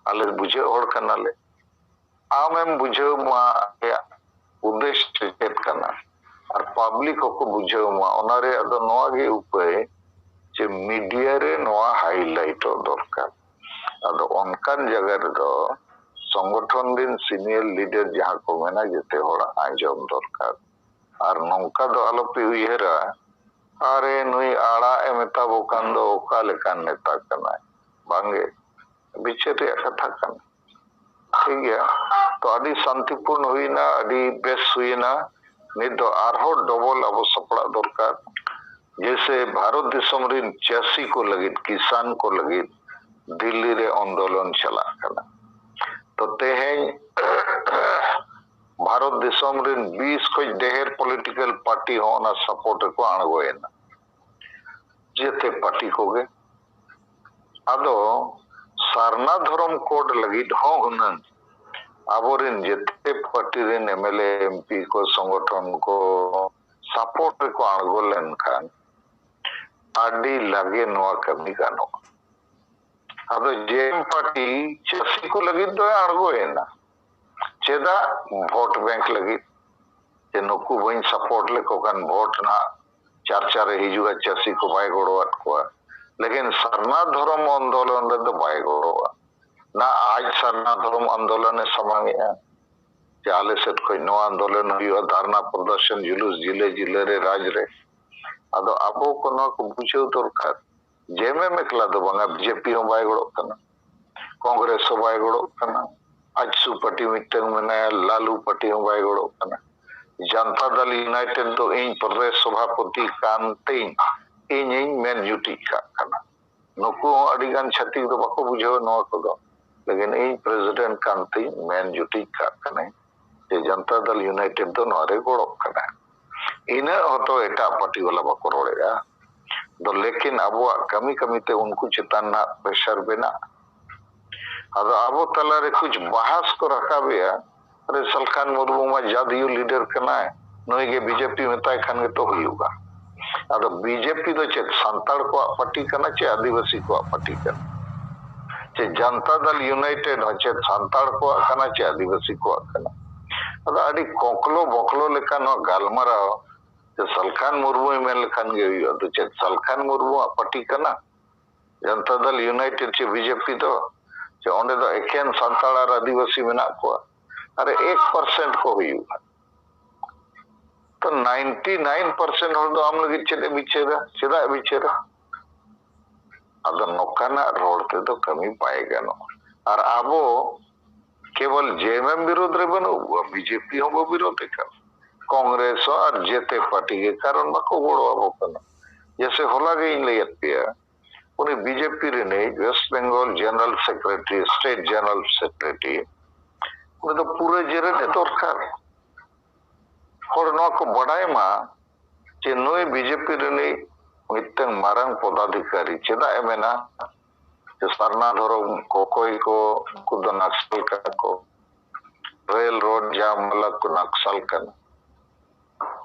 ᱟᱞᱮ ᱵᱩᱡᱷᱟᱹᱜ ᱦᱚᱲ ᱠᱟᱱᱟᱞᱮ᱾ ᱟᱢᱮᱢ ᱵᱩᱡᱷᱟᱹᱣ ᱢᱟ ᱟᱞᱮᱭᱟᱜ ᱩᱫᱽᱫᱮᱥᱥᱚ ᱪᱮᱫ ᱠᱟᱱᱟ, ᱟᱨ ᱯᱟᱵᱽᱞᱤᱠ ᱦᱚᱸᱠᱚ ᱵᱩᱡᱷᱟᱹᱣ ᱢᱟ᱾ ᱚᱱᱟ ᱨᱮᱭᱟᱜ ᱫᱚ ᱱᱚᱣᱟ ᱜᱮ ᱩᱯᱟᱹᱭ ᱡᱮ ᱢᱤᱰᱤᱭᱟ ᱨᱮ ᱱᱚᱣᱟ ᱦᱟᱭᱞᱟᱭᱤᱴᱚᱜ ᱫᱚᱨᱠᱟᱨ᱾ ᱟᱫᱚ ᱚᱱᱠᱟᱱ ᱡᱟᱭᱜᱟ ᱨᱮᱫᱚ ᱥᱚᱝᱜᱚᱴᱷᱚᱱ ᱨᱮᱱ ᱥᱤᱱᱤᱭᱟᱨ ᱞᱤᱰᱟᱨ ᱡᱟᱦᱟᱸ ᱠᱚ ᱢᱮᱱᱟ, ᱡᱚᱛᱚ ᱦᱚᱲᱟᱜ ᱟᱸᱡᱚᱢ ᱫᱚᱨᱠᱟᱨ᱾ ᱟᱨ ᱱᱚᱝᱠᱟ ᱫᱚ ᱟᱞᱚᱯᱮ ᱩᱭᱦᱟᱹᱨᱟ, "ᱟᱨᱮ, ᱱᱩᱭ ᱟᱲᱟᱜ ᱮ ᱢᱮᱛᱟ ᱵᱚ ᱠᱟᱱ ᱫᱚ ᱚᱠᱟ ᱞᱮᱠᱟᱱ ᱱᱮᱛᱟ ᱠᱟᱱᱟᱭ?" ᱵᱟᱝᱜᱮ, ᱵᱤᱪᱟᱹᱨ ᱨᱮᱭᱟᱜ ᱠᱟᱛᱷᱟ ᱠᱟᱱᱟ᱾ ᱴᱷᱤᱠ ᱜᱮᱭᱟ, ᱛᱚ ᱟᱹᱰᱤ ᱥᱟᱱᱛᱤᱯᱩᱨᱱ ᱦᱩᱭᱱᱟ, ᱟᱹᱰᱤ ᱵᱮᱥ ᱦᱩᱭᱱᱟ᱾ ᱱᱤᱛ ᱫᱚ ᱟᱨᱦᱚᱸ ᱰᱚᱵᱚᱞ ᱟᱵᱚ ᱥᱟᱯᱲᱟᱜ ᱫᱚᱨᱠᱟᱨ᱾ ᱡᱮᱭᱥᱮ ᱵᱷᱟᱨᱚᱛ ᱫᱤᱥᱚᱢ ᱨᱮᱱ ᱪᱟᱹᱥᱤ ᱠᱚ ᱞᱟᱹᱜᱤᱫ, ᱠᱤᱥᱟᱱ ᱠᱚ ᱞᱟᱹᱜᱤᱫ ᱫᱤᱞᱞᱤ ᱨᱮ ᱟᱱᱫᱳᱞᱚᱱ ᱪᱟᱞᱟᱜ ᱠᱟᱱᱟ᱾ ᱛᱚ ᱛᱮᱦᱮᱧ ᱵᱷᱟᱨᱚᱛ ᱫᱤᱥᱚᱢ ᱨᱮᱱ ᱵᱤᱥ ᱠᱷᱚᱡ ᱰᱷᱮᱨ ᱯᱚᱞᱤᱴᱤᱠᱮᱞ ᱯᱟᱨᱴᱤ ᱦᱚᱸ ᱚᱱᱟ ᱥᱟᱯᱳᱨᱴ ᱨᱮᱠᱚ ᱟᱬᱜᱚᱭᱮᱱᱟ, ᱡᱮᱛᱮ ᱯᱟᱨᱴᱤ ᱠᱚᱜᱮ᱾ ᱟᱫᱚ ᱥᱟᱨᱱᱟ ᱫᱷᱚᱨᱚᱢ ᱠᱳᱰ ᱞᱟᱹᱜᱤᱫ ᱦᱚᱸ ᱦᱩᱱᱟᱹᱝ ᱟᱵᱚᱨᱮᱱ ᱡᱮᱛᱮ ᱯᱟᱨᱴᱤ ᱨᱮᱱ ᱮᱢᱮᱞᱮ, ᱮᱢᱯᱤ ᱠᱚ, ᱥᱚᱝᱜᱚᱴᱷᱚᱱ ᱠᱚ ᱥᱟᱯᱳᱨᱴ ᱨᱮᱠᱚ ᱟᱬᱜᱚ ᱞᱮᱱᱠᱷᱟᱱ ᱟᱹᱰᱤ ᱞᱟᱜᱮ ᱱᱚᱣᱟ ᱠᱟᱹᱢᱤ ᱜᱟᱱᱚᱜᱼᱟ᱾ ᱟᱫᱚ ᱡᱮ ᱮᱢ ᱯᱟᱨᱴᱤ ᱪᱟᱹᱥᱤ ᱠᱚ ᱞᱟᱹᱜᱤᱫ ᱫᱚᱭ ᱟᱬᱜᱚᱭᱮᱱᱟ᱾ ᱪᱮᱫᱟᱜ? ᱵᱷᱳᱴ ᱵᱮᱝᱠ ᱞᱟᱹᱜᱤᱫ᱾ ᱡᱮ ᱱᱩᱠᱩ ᱵᱟᱹᱧ ᱥᱟᱯᱳᱨᱴ ᱞᱮᱠᱚ ᱠᱷᱟᱱ ᱵᱷᱳᱴ ᱱᱟᱦᱟᱜ ᱪᱟᱨᱪᱟ ᱨᱮ ᱦᱤᱡᱩᱜᱼᱟ, ᱪᱟᱹᱥᱤ ᱠᱚ ᱵᱟᱭ ᱜᱚᱲᱚᱣᱟᱫ ᱠᱚᱣᱟ᱾ ᱞᱮᱠᱤᱱ ᱥᱟᱨᱱᱟ ᱫᱷᱚᱨᱚᱢ ᱟᱱᱫᱳᱞᱚᱱ ᱨᱮᱫᱚ ᱵᱟᱭ ᱜᱚᱲᱚᱣᱟ᱾ ᱱᱟ ᱟᱡ ᱥᱟᱨᱱᱟ ᱫᱷᱚᱨᱚᱢ ᱟᱱᱫᱳᱞᱚᱱᱮ ᱥᱟᱢᱟᱝᱮᱜᱼᱟ᱾ ᱡᱮ ᱟᱞᱮ ᱥᱮᱫ ᱠᱷᱚᱱ ᱱᱚᱣᱟ ᱟᱱᱫᱳᱞᱚᱱ ᱦᱩᱭᱩᱜᱼᱟ, ᱫᱷᱟᱨᱱᱟ ᱯᱨᱚᱫᱚᱨᱥᱚᱱ, ᱡᱩᱞᱩᱥ ᱡᱤᱞᱟᱹ ᱡᱤᱞᱟᱹ ᱨᱮ, ᱨᱟᱡᱽ ᱨᱮ᱾ ᱟᱫᱚ ᱟᱵᱚ ᱠᱚ ᱱᱚᱣᱟ ᱠᱚ ᱵᱩᱡᱷᱟᱹᱣ ᱫᱚᱨᱠᱟᱨ᱾ ᱡᱮ ᱮᱢ ᱮᱢ ᱮᱠᱞᱟ ᱫᱚ ᱵᱟᱝᱟ, ᱵᱤᱡᱮᱯᱤ ᱦᱚᱸ ᱵᱟᱭ ᱜᱚᱲᱚᱜ ᱠᱟᱱᱟ, ᱠᱚᱝᱜᱨᱮᱥ ᱦᱚᱸ ᱵᱟᱭ ᱜᱚᱲᱚᱜ ᱠᱟᱱᱟ, ᱟᱡᱥᱩ ᱯᱟᱨᱴᱤ ᱢᱤᱫᱴᱟᱝ ᱢᱮᱱᱟᱭᱟ, ᱞᱟᱞᱩ ᱯᱟᱨᱴᱤ ᱦᱚᱸ ᱵᱟᱭ ᱜᱚᱲᱚᱜ ᱠᱟᱱᱟ᱾ ᱡᱟᱱᱛᱟ ᱫᱟᱞ ᱤᱭᱩᱱᱟᱭᱴᱮᱰ ᱫᱚ ᱤᱧ ᱯᱨᱚᱫᱮᱥ ᱥᱚᱵᱷᱟᱯᱚᱛᱤ ᱠᱟᱱ ᱛᱤᱧ ᱤᱧᱤᱧ ᱢᱮᱱ ᱡᱩᱴᱤᱡ ᱠᱟᱜ ᱠᱟᱱᱟ᱾ ᱱᱩᱠᱩ ᱦᱚᱸ ᱟᱹᱰᱤ ᱜᱟᱱ ᱪᱷᱟᱹᱛᱤᱠ ᱫᱚ ᱵᱟᱠᱚ ᱵᱩᱡᱷᱟᱹᱣᱟ ᱱᱚᱣᱟ ᱠᱚᱫᱚ, ᱞᱮᱠᱤᱱ ᱤᱧ ᱯᱨᱮᱥᱤᱰᱮᱱᱴ ᱠᱟᱱ ᱛᱤᱧ ᱢᱮᱱ ᱡᱩᱴᱤᱡ ᱠᱟᱜ ᱠᱟᱹᱱᱟᱹᱧ ᱡᱮ ᱡᱟᱱᱛᱟ ᱫᱟᱞ ᱤᱭᱩᱱᱟᱭᱴᱮᱰ ᱫᱚ ᱱᱚᱣᱟ ᱨᱮ ᱜᱚᱲᱚᱜ ᱠᱟᱱᱟ᱾ ᱤᱱᱟᱹᱜ ᱦᱚᱸᱛᱚ ᱮᱴᱟᱜ ᱯᱟᱨᱴᱤ ᱵᱟᱞᱟ ᱵᱟᱠᱚ ᱨᱚᱲᱮᱜᱼᱟ᱾ ᱫᱚ ᱞᱮᱠᱤᱱ ᱟᱵᱚᱣᱟᱜ ᱠᱟᱹᱢᱤ ᱠᱟᱹᱢᱤ ᱛᱮ ᱩᱱᱠᱩ ᱪᱮᱛᱟᱱ ᱱᱟᱜ ᱯᱨᱮᱥᱟᱨ ᱵᱮᱱᱟᱜ᱾ ᱟᱫᱚ ᱟᱵᱚ ᱛᱟᱞᱟᱨᱮ ᱠᱩᱪ ᱵᱟᱦᱟᱥ ᱠᱚ ᱨᱟᱠᱟᱵᱮᱜᱼᱟ᱾ ᱟᱨᱮ, ᱥᱟᱞᱠᱷᱟᱱ ᱢᱩᱨᱢᱩ ᱢᱟ ᱡᱟᱫᱤᱭᱩ ᱞᱤᱰᱟᱨ ᱠᱟᱱᱟᱭ, ᱱᱩᱭ ᱜᱮ ᱵᱤᱡᱮᱯᱤ ᱢᱮᱛᱟᱭ ᱠᱷᱟᱱ ᱜᱮᱛᱚ ᱦᱩᱭᱩᱜᱼᱟ᱾ ᱟᱫᱚ ᱵᱤᱡᱮᱯᱤ ᱫᱚ ᱪᱮᱫ ᱥᱟᱱᱛᱟᱲ ᱠᱚᱣᱟᱜ ᱯᱟᱨᱴᱤ ᱠᱟᱱᱟ ᱪᱮ ᱟᱹᱫᱤᱵᱟᱹᱥᱤ ᱠᱚᱣᱟᱜ ᱯᱟᱨᱴᱤ ᱠᱟᱱᱟ? ᱪᱮ ᱡᱟᱱᱛᱟ ᱫᱟᱞ ᱤᱭᱩᱱᱟᱭᱴᱮᱰ ᱦᱚᱸ ᱪᱮᱫ ᱥᱟᱱᱛᱟᱲ ᱠᱚᱣᱟᱜ ᱠᱟᱱᱟ ᱪᱮ ᱟᱹᱫᱤᱵᱟᱹᱥᱤ ᱠᱚᱣᱟᱜ ᱠᱟᱱᱟ? ᱟᱫᱚ ᱟᱹᱰᱤ ᱠᱚᱠᱞᱚ ᱵᱚᱠᱞᱚ ᱞᱮᱠᱟ ᱱᱚᱣᱟ ᱜᱟᱞᱢᱟᱨᱟᱣ ᱡᱮ ᱥᱟᱞᱠᱷᱟᱱ ᱢᱩᱨᱢᱩᱭ ᱢᱮᱱ ᱞᱮᱠᱷᱟᱱ ᱜᱮ ᱦᱩᱭᱩᱜᱼᱟ᱾ ᱟᱫᱚ ᱪᱮᱫ ᱥᱟᱞᱠᱷᱟᱱ ᱢᱩᱨᱢᱩᱣᱟᱜ ᱯᱟᱨᱴᱤ ᱠᱟᱱᱟ ᱡᱟᱱᱛᱟ ᱫᱟᱞ ᱤᱭᱩᱱᱟᱭᱴᱮᱰ ᱪᱮ ᱵᱤᱡᱮᱯᱤ ᱫᱚ? ᱪᱮ ᱚᱸᱰᱮ ᱫᱚ ᱮᱠᱮᱱ ᱥᱟᱱᱛᱟᱲ ᱟᱨ ᱟᱹᱫᱤᱵᱟᱹᱥᱤ ᱢᱮᱱᱟᱜ ᱠᱚᱣᱟ? ᱟᱨᱮ, ᱮᱠ ᱯᱟᱨᱥᱮᱱᱴ ᱠᱚ ᱦᱩᱭᱩᱜᱼᱟ᱾ ᱛᱚ ᱱᱟᱭᱤᱱᱴᱤ ᱱᱟᱭᱤᱱ ᱯᱟᱨᱥᱮᱱᱴ ᱦᱚᱲ ᱫᱚ ᱟᱢ ᱞᱟᱹᱜᱤᱫ ᱪᱮᱫ ᱮ ᱵᱤᱪᱟᱹᱨᱟ? ᱪᱮᱫᱟᱜ ᱮ ᱵᱤᱪᱟᱹᱨᱟ? ᱟᱫᱚ ᱱᱚᱝᱠᱟᱱᱟᱜ ᱨᱚᱲ ᱛᱮᱫᱚ ᱠᱟᱹᱢᱤ ᱵᱟᱭ ᱜᱟᱱᱚᱜᱼᱟ᱾ ᱟᱨ ᱟᱵᱚ ᱠᱮᱵᱚᱞ ᱡᱮ ᱮᱢ ᱮᱢ ᱵᱤᱨᱳᱫᱷ ᱨᱮ ᱵᱟᱹᱱᱩᱜ ᱵᱚᱱᱟ, ᱵᱤᱡᱮᱯᱤ ᱦᱚᱸ ᱵᱚ ᱵᱤᱨᱳᱫᱷ ᱮ ᱠᱟᱱ, ᱠᱚᱝᱜᱨᱮᱥ ᱦᱚᱸ, ᱟᱨ ᱡᱮᱛᱮ ᱯᱟᱨᱴᱤ ᱜᱮ, ᱠᱟᱨᱚᱱ ᱵᱟᱠᱚ ᱜᱚᱲᱚ ᱟᱵᱚ ᱠᱟᱱᱟ᱾ ᱡᱮᱥᱮ ᱦᱚᱞᱟ ᱜᱮ ᱤᱧ ᱞᱟᱹᱭᱟᱫ ᱯᱮᱭᱟ, ᱩᱱᱤ ᱵᱤᱡᱮᱯᱤ ᱨᱤᱱᱤᱡ west Bengal general secretary, state general secretary, ᱩᱱᱤ ᱫᱚ ᱯᱩᱨᱟᱹ ᱡᱮᱨᱮᱫ ᱮ ᱫᱚᱨᱠᱟᱨ᱾ ᱦᱚᱲ ᱱᱚᱣᱟ ᱠᱚ ᱵᱟᱰᱟᱭ ᱢᱟ ᱡᱮ ᱱᱩᱭ ᱵᱤᱡᱮᱯᱤ ᱨᱤᱱᱤᱡ ᱢᱤᱫᱴᱟᱝ ᱢᱟᱨᱟᱝ ᱯᱚᱫᱟᱫᱷᱤᱠᱟᱨᱤ᱾ ᱪᱮᱫᱟᱜ ᱮ ᱢᱮᱱᱟ ᱡᱮ ᱥᱟᱨᱱᱟ ᱫᱷᱚᱨᱚᱢ ᱠᱚ ᱚᱠᱚᱭ ᱠᱚ, ᱩᱱᱠᱩ ᱫᱚ ᱱᱟᱠᱥᱟᱞ ᱠᱟᱱᱟ ᱠᱚ, ᱨᱮᱞ ᱨᱳᱰ ᱡᱟᱢ ᱵᱟᱞᱟ ᱠᱚ ᱱᱟᱠᱥᱟᱞ ᱠᱟᱱᱟ?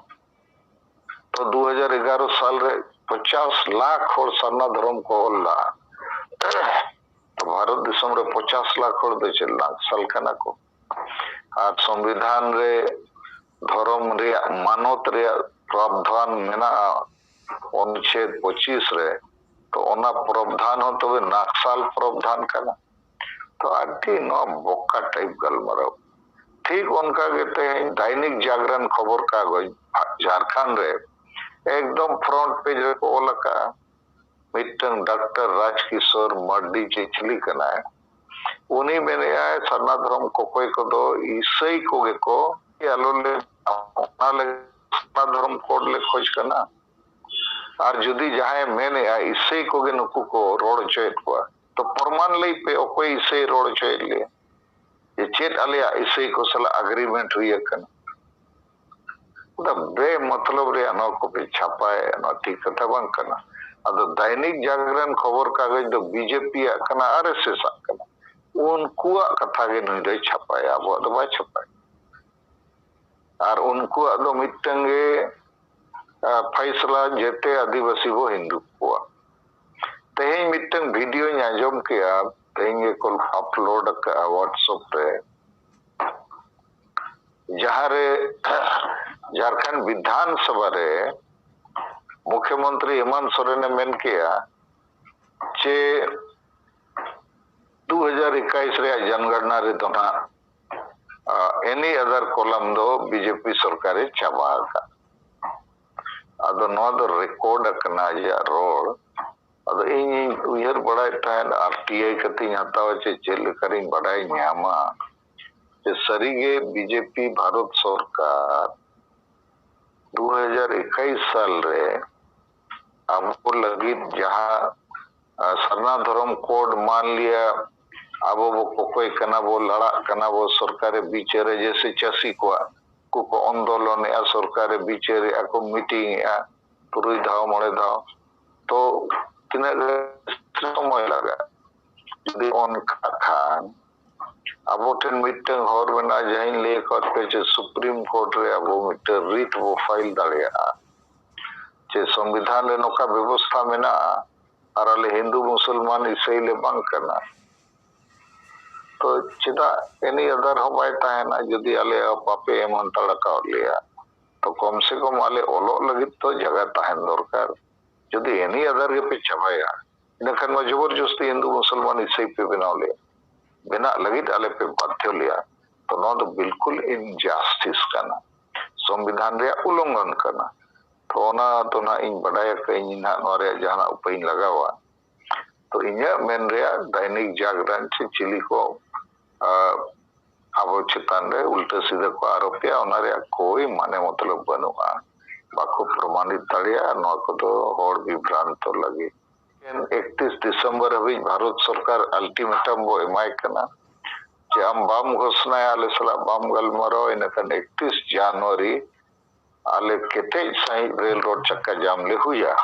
ᱛᱚ ᱫᱩ ᱦᱟᱡᱟᱨ ᱮᱜᱟᱨᱚ ᱥᱟᱞ ᱨᱮ ᱯᱚᱪᱟᱥ ᱞᱟᱠᱷ ᱦᱚᱲ ᱥᱟᱨᱱᱟ ᱫᱷᱚᱨᱚᱢ ᱠᱚ ᱚᱞ ᱞᱟᱜᱼᱟ᱾ ᱫᱤᱥᱚᱢ ᱨᱮ ᱯᱚᱪᱟᱥ ᱞᱟᱠᱷ ᱦᱚᱲ ᱫᱚ ᱪᱮᱫ ᱱᱟᱠᱥᱟᱞ ᱠᱟᱱᱟ ᱠᱚ? ᱟᱨ ᱥᱚᱝᱵᱤᱫᱷᱟᱱ ᱨᱮ ᱫᱷᱚᱨᱚᱢ ᱨᱮᱭᱟᱜ ᱢᱟᱱᱚᱛ ᱨᱮᱭᱟᱜ ᱯᱨᱟᱵᱫᱷᱟᱱ ᱢᱮᱱᱟᱜᱼᱟ, ᱚᱱᱩᱪᱷᱮᱫ ᱯᱚᱸᱪᱤᱥ ᱨᱮ, ᱛᱚ ᱚᱱᱟ ᱯᱨᱚᱵᱫᱷᱟᱱ ᱦᱚᱸ ᱛᱚᱵᱮ ᱱᱟᱠᱥᱟᱞ ᱯᱨᱚᱵᱫᱷᱟᱱ ᱠᱟᱱᱟ᱾ ᱛᱚ ᱟᱹᱰᱤ ᱱᱚᱣᱟ ᱵᱚᱠᱟ type ᱜᱟᱞᱢᱟᱨᱟᱣ᱾ ᱴᱷᱤᱠ ᱚᱱᱠᱟ ᱜᱮ ᱛᱮᱦᱮᱧ ᱫᱟᱭᱱᱤᱠ ᱡᱟᱜᱽᱨᱟᱱ ᱠᱷᱚᱵᱚᱨ ᱠᱟᱜᱚᱡᱽ ᱡᱷᱟᱲᱠᱷᱚᱸᱰ ᱨᱮ ᱮᱠᱫᱚᱢ front page ᱨᱮᱠᱚ ᱚᱞ ᱟᱠᱟᱫᱼᱟ, ᱢᱤᱫᱴᱟᱝ ᱰᱟᱠᱛᱟᱨ ᱨᱟᱡᱽ ᱠᱤᱥᱳᱨ ᱢᱟᱨᱰᱤ ᱪᱮ ᱪᱤᱞᱤ ᱠᱟᱱᱟᱭ, ᱩᱱᱤ ᱢᱮᱱᱮᱫᱼᱟᱭ ᱥᱟᱨᱱᱟ ᱫᱷᱚᱨᱚᱢ ᱠᱚᱠᱚᱭ ᱠᱚᱫᱚ ᱤᱥᱟᱹᱭ ᱠᱚᱜᱮ ᱠᱚ ᱟᱞᱚ ᱞᱮ, ᱚᱱᱟ ᱞᱟᱹᱜᱤᱫ ᱥᱟᱨᱱᱟ ᱫᱷᱚᱨᱚᱢ code ᱞᱮ ᱠᱷᱚᱡᱽ ᱠᱟᱱᱟ᱾ ᱟᱨ ᱡᱩᱫᱤ ᱡᱟᱦᱟᱸᱭ ᱢᱮᱱᱮᱫᱼᱟ ᱤᱥᱟᱹᱭ ᱠᱚᱜᱮ ᱱᱩᱠᱩ ᱠᱚ ᱨᱚᱲ ᱦᱚᱪᱚᱭᱮᱫ ᱠᱚᱣᱟ, ᱛᱚ ᱯᱨᱚᱢᱟᱱ ᱞᱟᱹᱭ ᱯᱮ ᱚᱠᱚᱭ ᱤᱥᱟᱹᱭ ᱨᱚᱲ ᱦᱚᱪᱚᱭᱮᱫ ᱞᱮᱭᱟ? ᱡᱮ ᱪᱮᱫ ᱟᱞᱮᱭᱟᱜ ᱤᱥᱟᱹᱭ ᱠᱚ ᱥᱟᱞᱟᱜ ᱟᱜᱽᱨᱤᱢᱮᱱᱴ ᱦᱩᱭ ᱟᱠᱟᱱᱟ? ᱚᱱᱟ ᱵᱮ ᱢᱚᱛᱞᱚᱵ ᱨᱮᱭᱟᱜ ᱱᱚᱣᱟ ᱠᱚᱯᱮ ᱪᱷᱟᱯᱟᱭᱮᱫ, ᱱᱚᱣᱟ ᱴᱷᱤᱠ ᱠᱟᱛᱷᱟ ᱵᱟᱝ ᱠᱟᱱᱟ᱾ ᱟᱫᱚ ᱫᱟᱭᱱᱤᱠ ᱡᱟᱜᱽᱨᱟᱱ ᱠᱷᱚᱵᱚᱨ ᱠᱟᱜᱚᱡᱽ ᱫᱚ ᱵᱤᱡᱮᱯᱤ ᱭᱟᱜ ᱠᱟᱱᱟ, ᱟᱨᱮᱥᱮᱥ ᱟᱜ ᱠᱟᱱᱟ᱾ ᱩᱱᱠᱩᱣᱟᱜ ᱠᱟᱛᱷᱟ ᱜᱮ ᱱᱩᱭ ᱫᱚᱭ ᱪᱷᱟᱯᱟᱭᱟ, ᱟᱵᱚᱣᱟᱜ ᱫᱚ ᱵᱟᱭ ᱪᱷᱟᱯᱟᱭᱟ᱾ ᱟᱨ ᱩᱱᱠᱩᱣᱟᱜ ᱫᱚ ᱢᱤᱫᱴᱟᱝ ᱜᱮ ᱯᱷᱟᱭᱥᱞᱟ ᱡᱮᱛᱮ ᱟᱹᱫᱤᱵᱟᱹᱥᱤ ᱵᱚ ᱦᱤᱱᱫᱩ ᱠᱚᱣᱟ᱾ ᱛᱮᱦᱮᱧ ᱢᱤᱫᱴᱟᱝ ᱵᱷᱤᱰᱤᱭᱳᱧ ᱟᱸᱡᱚᱢ ᱠᱮᱜᱼᱟ, ᱛᱮᱦᱮᱧ ᱜᱮᱠᱚ ᱟᱯᱞᱳᱰ ᱟᱠᱟᱫᱼᱟ WhatsApp ᱨᱮ, ᱡᱟᱦᱟᱸ ᱨᱮ ᱡᱷᱟᱲᱠᱷᱚᱸᱰ ᱵᱤᱫᱷᱟᱱ ᱥᱚᱵᱷᱟ ᱨᱮ ᱢᱩᱠᱷᱭᱚᱢᱚᱱᱛᱨᱤ ᱦᱮᱢᱟᱱᱛ ᱥᱚᱨᱮᱱᱮ ᱢᱮᱱ ᱠᱮᱜᱼᱟ ᱡᱮ ᱫᱩ ᱦᱟᱡᱟᱨ ᱮᱠᱟᱭᱤᱥ ᱨᱮᱭᱟᱜ ᱡᱚᱱᱜᱚᱬᱱᱟ ᱨᱮᱫᱚ ᱱᱟᱜ ᱮᱱᱤ ᱟᱫᱟᱨ ᱠᱚᱞᱟᱢ ᱫᱚ ᱵᱤᱡᱮᱯᱤ ᱥᱚᱨᱠᱟᱨᱮ ᱪᱟᱵᱟ ᱟᱠᱟᱫ᱾ ᱟᱫᱚ ᱱᱚᱣᱟ ᱫᱚ ᱨᱮᱠᱚᱨᱰ ᱟᱠᱟᱱᱟ ᱟᱡᱟᱜ ᱨᱚᱲ᱾ ᱟᱫᱚ ᱤᱧᱤᱧ ᱩᱭᱦᱟᱹᱨ ᱵᱟᱲᱟᱭᱮᱫ ᱛᱟᱦᱮᱸᱫ, ᱟᱨ ᱴᱤ ᱟᱭ ᱠᱟᱛᱮᱧ ᱦᱟᱛᱟᱣᱟ ᱪᱮ ᱪᱮᱫ ᱞᱮᱠᱟᱨᱤᱧ ᱵᱟᱰᱟᱭ ᱧᱟᱢᱟ ᱡᱮ ᱥᱟᱹᱨᱤᱜᱮ ᱵᱤᱡᱮᱯᱤ ᱵᱷᱟᱨᱚᱛ ᱥᱚᱨᱠᱟᱨ ᱫᱩ ᱦᱟᱡᱟᱨ ᱮᱠᱟᱭᱤᱥ ᱥᱟᱞ ᱨᱮ ᱟᱵᱚ ᱞᱟᱹᱜᱤᱫ ᱡᱟᱦᱟᱸ ᱥᱟᱨᱱᱟ ᱫᱷᱚᱨᱚᱢ ᱠᱳᱰ, ᱢᱟᱱ ᱞᱤᱭᱟ ᱟᱵᱚ ᱵᱚ ᱠᱚᱠᱚᱭ ᱠᱟᱱᱟ ᱵᱚ, ᱞᱟᱲᱟᱜ ᱠᱟᱱᱟ ᱵᱚ ᱥᱚᱨᱠᱟᱨᱮ ᱵᱤᱪᱟᱹᱨᱮ, ᱡᱮᱭᱥᱮ ᱪᱟᱹᱥᱤ ᱠᱚᱣᱟᱜ ᱠᱚ ᱠᱚ ᱟᱱᱫᱳᱞᱚᱱᱮᱜᱼᱟ, ᱥᱚᱨᱠᱟᱨᱮ ᱵᱤᱪᱟᱹᱨᱮᱜᱼᱟ ᱠᱚ, ᱢᱤᱴᱤᱝ ᱮᱜᱼᱟ ᱛᱩᱨᱩᱭ ᱫᱷᱟᱣ ᱢᱚᱬᱮ ᱫᱷᱟᱣ, ᱛᱚ ᱛᱤᱱᱟᱹᱜ ᱥᱚᱢᱚᱭ ᱞᱟᱜᱟᱜᱼᱟ? ᱡᱩᱫᱤ ᱚᱱᱠᱟ ᱠᱷᱟᱱ ᱟᱵᱚ ᱴᱷᱮᱱ ᱢᱤᱫᱴᱟᱝ ᱦᱚᱨ ᱢᱮᱱᱟᱜᱼᱟ, ᱡᱟᱦᱟᱸᱧ ᱞᱟᱹᱭ ᱟᱠᱟᱫ ᱯᱮᱭᱟ ᱡᱮ ᱥᱩᱯᱨᱤᱢ ᱠᱳᱨᱴ ᱨᱮ ᱟᱵᱚ ᱢᱤᱫᱴᱟᱝ ᱨᱤᱴ ᱵᱚ ᱯᱷᱟᱭᱤᱞ ᱫᱟᱲᱮᱭᱟᱜᱼᱟ ᱡᱮ ᱥᱚᱝᱵᱤᱫᱷᱟᱱ ᱨᱮ ᱱᱚᱝᱠᱟ ᱵᱮᱵᱚᱥᱛᱷᱟ ᱢᱮᱱᱟᱜᱼᱟ ᱟᱨ ᱟᱞᱮ ᱦᱤᱱᱫᱩ ᱢᱩᱥᱚᱞᱢᱟᱱ ᱤᱥᱟᱹᱭ ᱞᱮ ᱵᱟᱝ ᱠᱟᱱᱟ, ᱛᱚ ᱪᱮᱫᱟᱜ ᱮᱱᱤ ᱟᱫᱟᱨ ᱦᱚᱸ ᱵᱟᱭ ᱛᱟᱦᱮᱱᱟ? ᱡᱩᱫᱤ ᱟᱞᱮ ᱵᱟᱯᱮ ᱮᱢ ᱦᱟᱛᱟᱲ ᱟᱠᱟᱣᱟᱫ ᱞᱮᱭᱟ, ᱛᱚ ᱠᱚᱢ ᱥᱮ ᱠᱚᱢ ᱟᱞᱮ ᱚᱞᱚᱜ ᱞᱟᱹᱜᱤᱫ ᱛᱚ ᱡᱟᱭᱜᱟ ᱛᱟᱦᱮᱱ ᱫᱚᱨᱠᱟᱨ᱾ ᱡᱩᱫᱤ ᱮᱱᱤ ᱟᱫᱟᱨ ᱜᱮᱯᱮ ᱪᱟᱵᱟᱭᱟ, ᱤᱱᱟᱹᱠᱷᱟᱱ ᱢᱟ ᱡᱚᱵᱚᱨ ᱡᱚᱥᱛᱤ ᱦᱤᱱᱫᱩ ᱢᱩᱥᱚᱞᱢᱟᱱ ᱤᱥᱟᱹᱭ ᱯᱮ ᱵᱮᱱᱟᱣ ᱞᱮᱭᱟ, ᱵᱮᱱᱟᱜ ᱞᱟᱹᱜᱤᱫ ᱟᱞᱮ ᱯᱮ ᱵᱟᱫᱷᱭᱚ ᱞᱮᱭᱟ᱾ ᱛᱚ ᱱᱚᱣᱟ ᱫᱚ ᱵᱤᱞᱠᱩᱞ ᱤᱱᱡᱟᱥᱴᱤᱥ ᱠᱟᱱᱟ᱾ ᱥᱚᱝᱵᱤᱫᱷᱟᱱ ᱨᱮᱭᱟᱜ ᱩᱞᱞᱚᱝᱜᱷᱚᱱ ᱠᱟᱱᱟ᱾ ᱛᱚ ᱚᱱᱟ ᱫᱚ ᱱᱟᱦᱟᱜ ᱤᱧ ᱵᱟᱰᱟᱭ ᱟᱠᱟᱫ, ᱤᱧ ᱱᱟᱦᱟᱜ ᱱᱚᱣᱟ ᱨᱮᱭᱟᱜ ᱡᱟᱦᱟᱱᱟᱜ ᱩᱯᱟᱹᱭᱤᱧ ᱞᱟᱜᱟᱣᱟ᱾ ᱛᱚ ᱤᱧᱟᱹᱜ ᱢᱮᱱ ᱨᱮᱭᱟᱜ ᱫᱟᱭᱱᱤᱠ ᱡᱟᱜᱽᱨᱟᱱ ᱪᱮ ᱪᱤᱞᱤ ᱠᱚ, ᱟᱸ, ᱟᱵᱚ ᱪᱮᱛᱟᱱ ᱨᱮ ᱩᱞᱴᱟᱹ ᱥᱤᱫᱷᱟᱹ ᱠᱚ ᱟᱨᱳᱯᱮᱜᱼᱟ, ᱚᱱᱟ ᱨᱮᱭᱟᱜ ᱠᱳᱭ ᱢᱟᱱᱮ ᱢᱚᱛᱞᱚᱵ ᱵᱟᱹᱱᱩᱜᱼᱟ᱾ ᱵᱟᱠᱚ ᱯᱨᱚᱢᱟᱱᱤᱛ ᱫᱟᱲᱮᱭᱟᱜᱼᱟ, ᱱᱚᱣᱟ ᱠᱚᱫᱚ ᱦᱚᱲ ᱵᱤᱵᱷᱨᱟᱱᱛᱚ ᱞᱟᱹᱜᱤᱫ᱾ ᱮᱠᱛᱤᱥ ᱰᱤᱥᱮᱢᱵᱚᱨ ᱦᱟᱹᱵᱤᱡ ᱵᱷᱟᱨᱚᱛ ᱥᱚᱨᱠᱟᱨ ᱟᱞᱴᱤᱢᱮᱴᱟᱢ ᱵᱚ ᱮᱢᱟᱭ ᱠᱟᱱᱟ ᱡᱮ ᱟᱢ ᱵᱟᱢ ᱜᱷᱳᱥᱱᱟᱭᱟ, ᱟᱞᱮ ᱥᱟᱞᱟᱜ ᱵᱟᱢ ᱜᱟᱞᱢᱟᱨᱟᱣᱟ, ᱤᱱᱟᱹᱠᱷᱟᱱ ᱮᱠᱛᱤᱥ ᱡᱟᱱᱩᱣᱟᱨᱤ ᱟᱞᱮ ᱠᱮᱴᱮᱡ ᱥᱟᱺᱦᱤᱡ ᱨᱮᱞ ᱨᱳᱰ ᱪᱟᱠᱟ ᱡᱟᱢ ᱞᱮ ᱦᱩᱭᱟ᱾